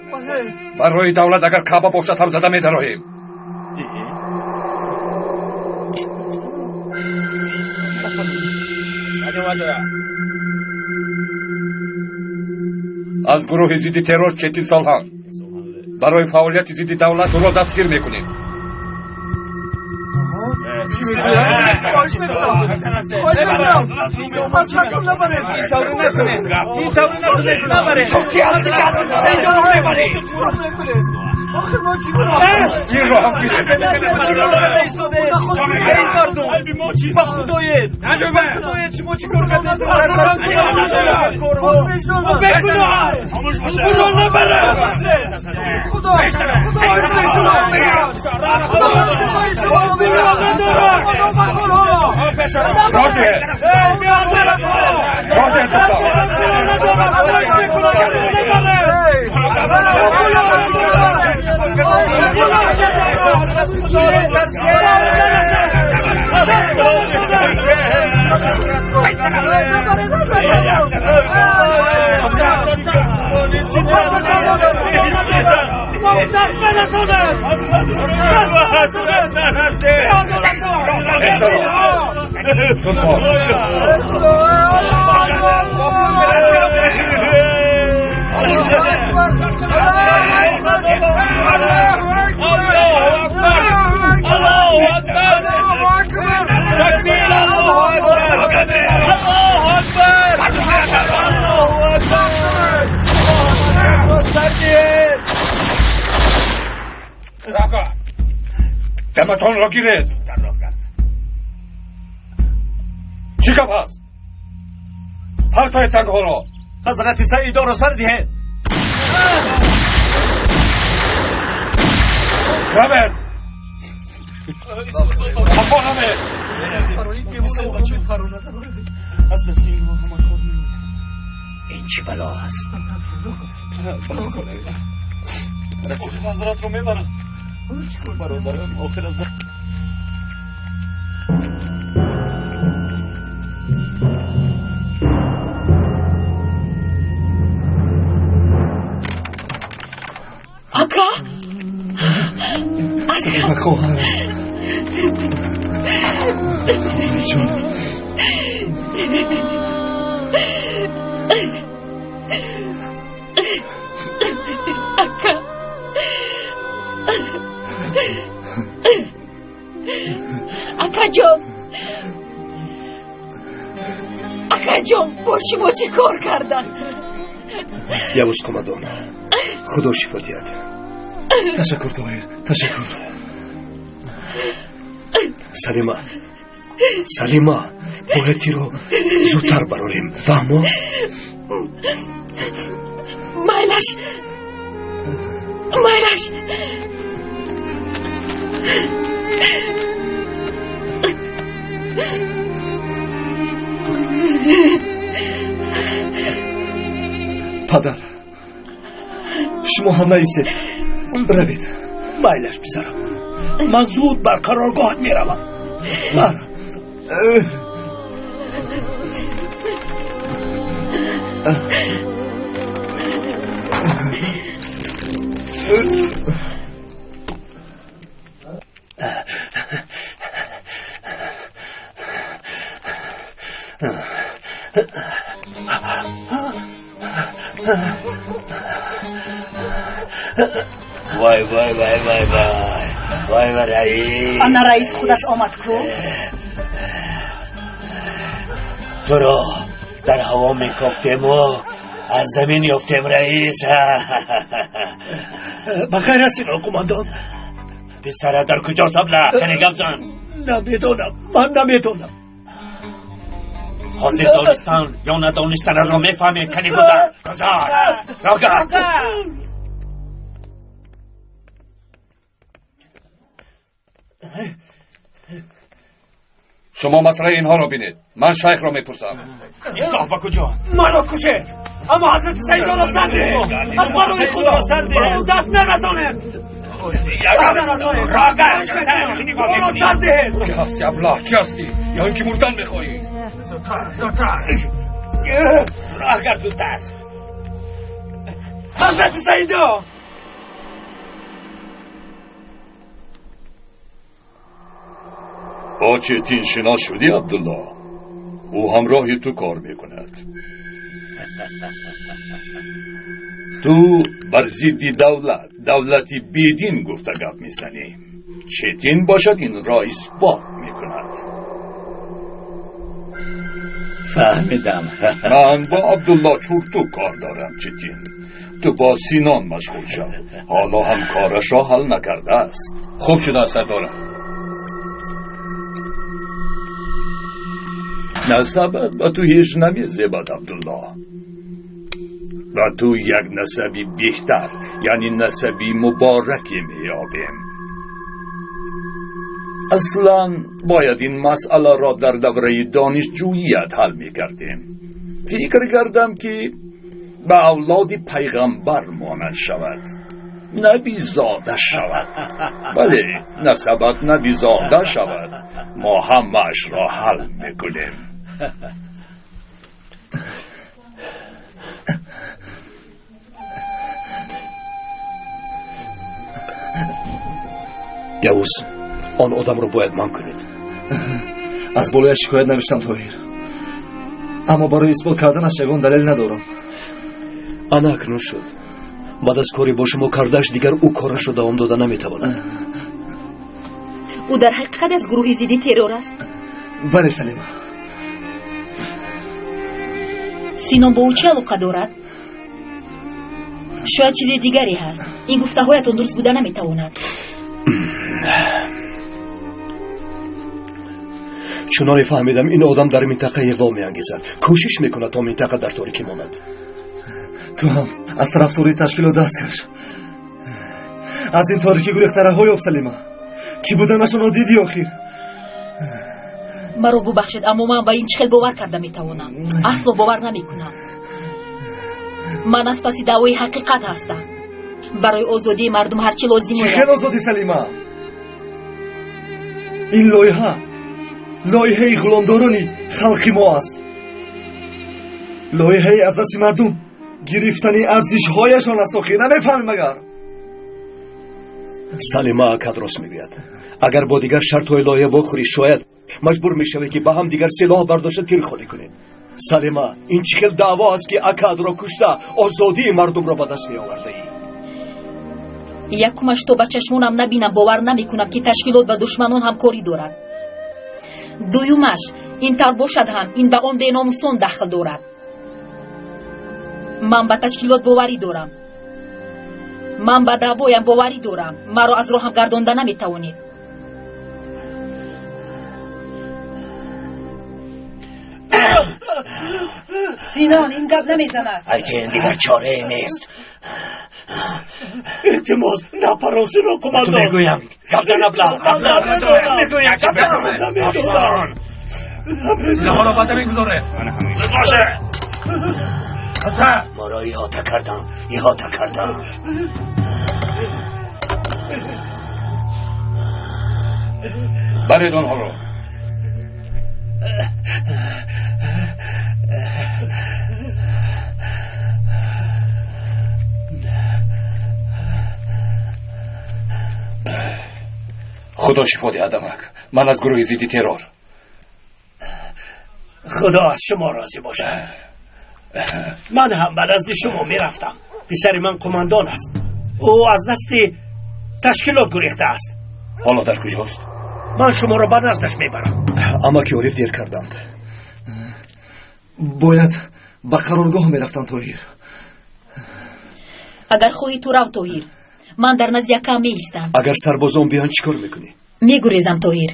Барои давлат агар Каъба бошад ҳам зада медароем. Аз гурӯҳи зидди террор Четин Солҳан барои фаъолияти зидди давлат ӯро дастгир мекунем. خواهش میکنم، خواهش میکنم، از مردم نبرید. این طور نکنید، این طور نکنید، نبرید. تو کی هستی که از سیدا رو میبری؟ آخر ما چی کنیم؟ این رو هم گیرید. ای مردم، با خدایت، با خدایت شما چی کار کردید؟ او بیگناه است، او را نبرد. خدا، خدا شما، خدا شما بیگناه ندارد. دمتان را گیرید. چی گپ هست؟ پرتای تنگ ها را. حضرت سعیدا را سر دهید. روید. خفا نمید. این چی بلا است؟ حضرت رو میبرم برادرم آخر از Ака! Салима хоҳарам, хоҳарҷон. Ака! Акаҷон! Акаҷон, бо шумо чӣ кор карданд? Явуз қумандон, худо шифо диҳад. Ташаккур, Тоҳир, ташаккур. Салима, Салима, бояд тиро зудтар барорем, фаҳмо? Майлаш, майлаш. Падар, шумо ҳам наистед, равед. Майлаш, писарам, ман зуд бар қароргоҳат меравам. Бар. Вай, вай, вай, вай, вай, вай, вай, раис. Ана раис худаш омад ку. Туро дар ҳаво мекофтему аз замин ёфтем, раис. Ба хайр ҳастед, қумандон. Писара дар куҷо сабла? Кане гап зан. Намедонам, ман намедонам. Ҳозир донистан ё надонистанаро мефаҳмем. Кане гузар, гузар, рогард. Шумо масъалаи инҳоро бинед, ман шайхро мепурсам. Ислоҳ ба куҷо? Маро кушед, аммо ҳазрати Саидоро сар диҳед. Аз барои худо ба ӯ даст нарасонед. Ӯро сар диҳед. Ки ҳасти, аблаҳ? Ки ҳастӣ? Ё ин ки мурдан мехоҳӣ? Зудтар, зудтар, роҳгар, зудтар. Ҳазрати Саидо! Бо Четин шинос шудӣ, Абдулло? Ӯ ҳамроҳи ту кор мекунад. Ту бар зидди давлат, давлати бедин гуфта гап мезанӣ. Четин бошад инро исбот мекунад. Фаҳмидам. Ман бо Абдулло Чурту кор дорам, Четин. Ту бо Синон машғул шав. Ҳоло ҳам корашро ҳал накардааст. Хуб шудааст, сардорам. Насабат ба ту ҳеҷ намезебад, Абдулло. Ба ту як насаби беҳтар, яъне насаби мубораке меёбем. Аслан бояд ин масъаларо дар давраи донишҷӯият ҳал мекардем. Фикр кардам, ки ба авлоди пайғамбар монанд шавад, набизода шавад. Бале, насабат набизода шавад. Мо ҳамаашро ҳал мекунем. Явуз, он одамро бояд манъ кунед. Аз болояш шикоят навиштам, Тоҳир, аммо барои исбот карданаш ягон далел надорам. Ана акнун шуд. Баъд аз кори бо шумо кардааш дигар ӯ корашро давом дода наметавонад. Ӯ дар ҳақиқат аз гурӯҳи зидди террор аст? Бале, Салима. Синон бо ӯ чӣ алоқа дорад? Шояд чизи дигаре ҳаст. Ин гуфтаҳоятон дуруст буда наметавонад. Чуноне фаҳмидам, ин одам дар минтақа иғво меангезад, кӯшиш мекунад, то минтақа дар торикӣ монад. Ту ҳам аз тарафдории ташкилот даст каш. Аз ин торикӣ гурехта раҳо ёб, Салима. Кӣ буданашонро дидӣ охир. Маро бубахшед, аммо ман ба ин чӣ хел бовар карда метавонам? Асло бовар намекунам. Ман аз паси даъвои ҳақиқат ҳастам. Барои озодии мардум ҳар чӣ лозим Чӣ ояд. хел озодӣ, Салима? Ин лоиҳа лоиҳаи ғуломдорони халқи мо аст, лоиҳаи аз дасти мардум гирифтани арзишҳояшон аст. Охир намефаҳмӣ магар? Салима акад рост мегӯяд. Агар бо дигар шартҳои лоиҳа вохӯрӣ, шояд маҷбур мешавӣ, ки ба ҳам дигар силоҳ бардошта тир холӣ кунед. Салима, ин чӣ хел даъво аст, ки акадро кушта озодии мардумро ба даст меовардаӣ? Якумаш, то ба чашмонам набинам, бовар намекунам, ки ташкилот ба душманон ҳамкорӣ дорад. Дуюмаш, ин тавр бошад ҳам, ин ба он беномусон дахл дорад. Ман ба ташкилот боварӣ дорам, ман ба даъвоям боварӣ дорам. Маро аз роҳам гардонда наметавонед. Синон, ин гап намезанад. Айтин, дигар чорае нест. Илтимос, напарон, Синон қумандон. Ту мегӯям, гап зан, абла. Мегӯям, гап зан. Силоҳҳоро ба замин гузоред. Зуд боше. Моро иҳота карданд, иҳота карданд. Баред онҳоро. Худо шифо диҳад, амак. Ман аз гурӯҳи зидди террор. Худо аз шумо розӣ бошад. Ман ҳам ба назди шумо мерафтам. Писари ман қумандон аст. Ӯ аз дасти ташкилот гурехтааст. Ҳоло дар куҷост? Ман шуморо ба наздаш мебарам. Амаки Ориф дер карданд. Бояд ба қароргоҳ мерафтам, Тоҳир. Агар хоҳӣ, ту рав, Тоҳир. Ман дар назди якам меистам. Агар сарбозон биёянд, чӣ кор мекунӣ? Мегурезам, Тоҳир.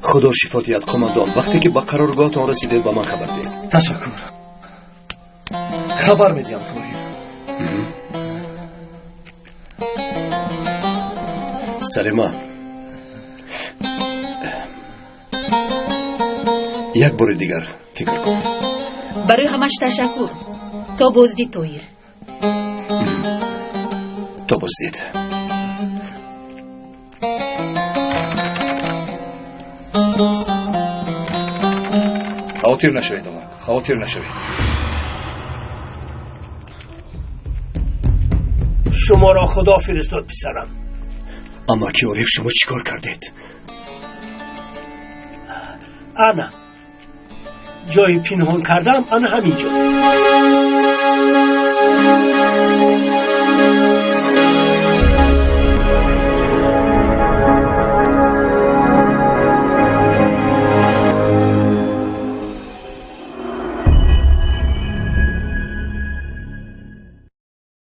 Худо шифо диҳад, қумандон. Вақте ки ба қароргоҳтон расидед, ба ман хабар диҳед. Ташаккур, хабар медиҳам, Тоҳир. Салима, як бори дигар фикр кун. Барои ҳамаш ташаккур. То боздид, Тоҳир. То боздид. Хавотир нашавед, амак, хавотир нашавед. Шуморо Худо фиристод, писарам. Амаки Ориф, шумо чӣ кор кардед? Ана ҷои пинҳон кардам, ана ҳамин ҷо.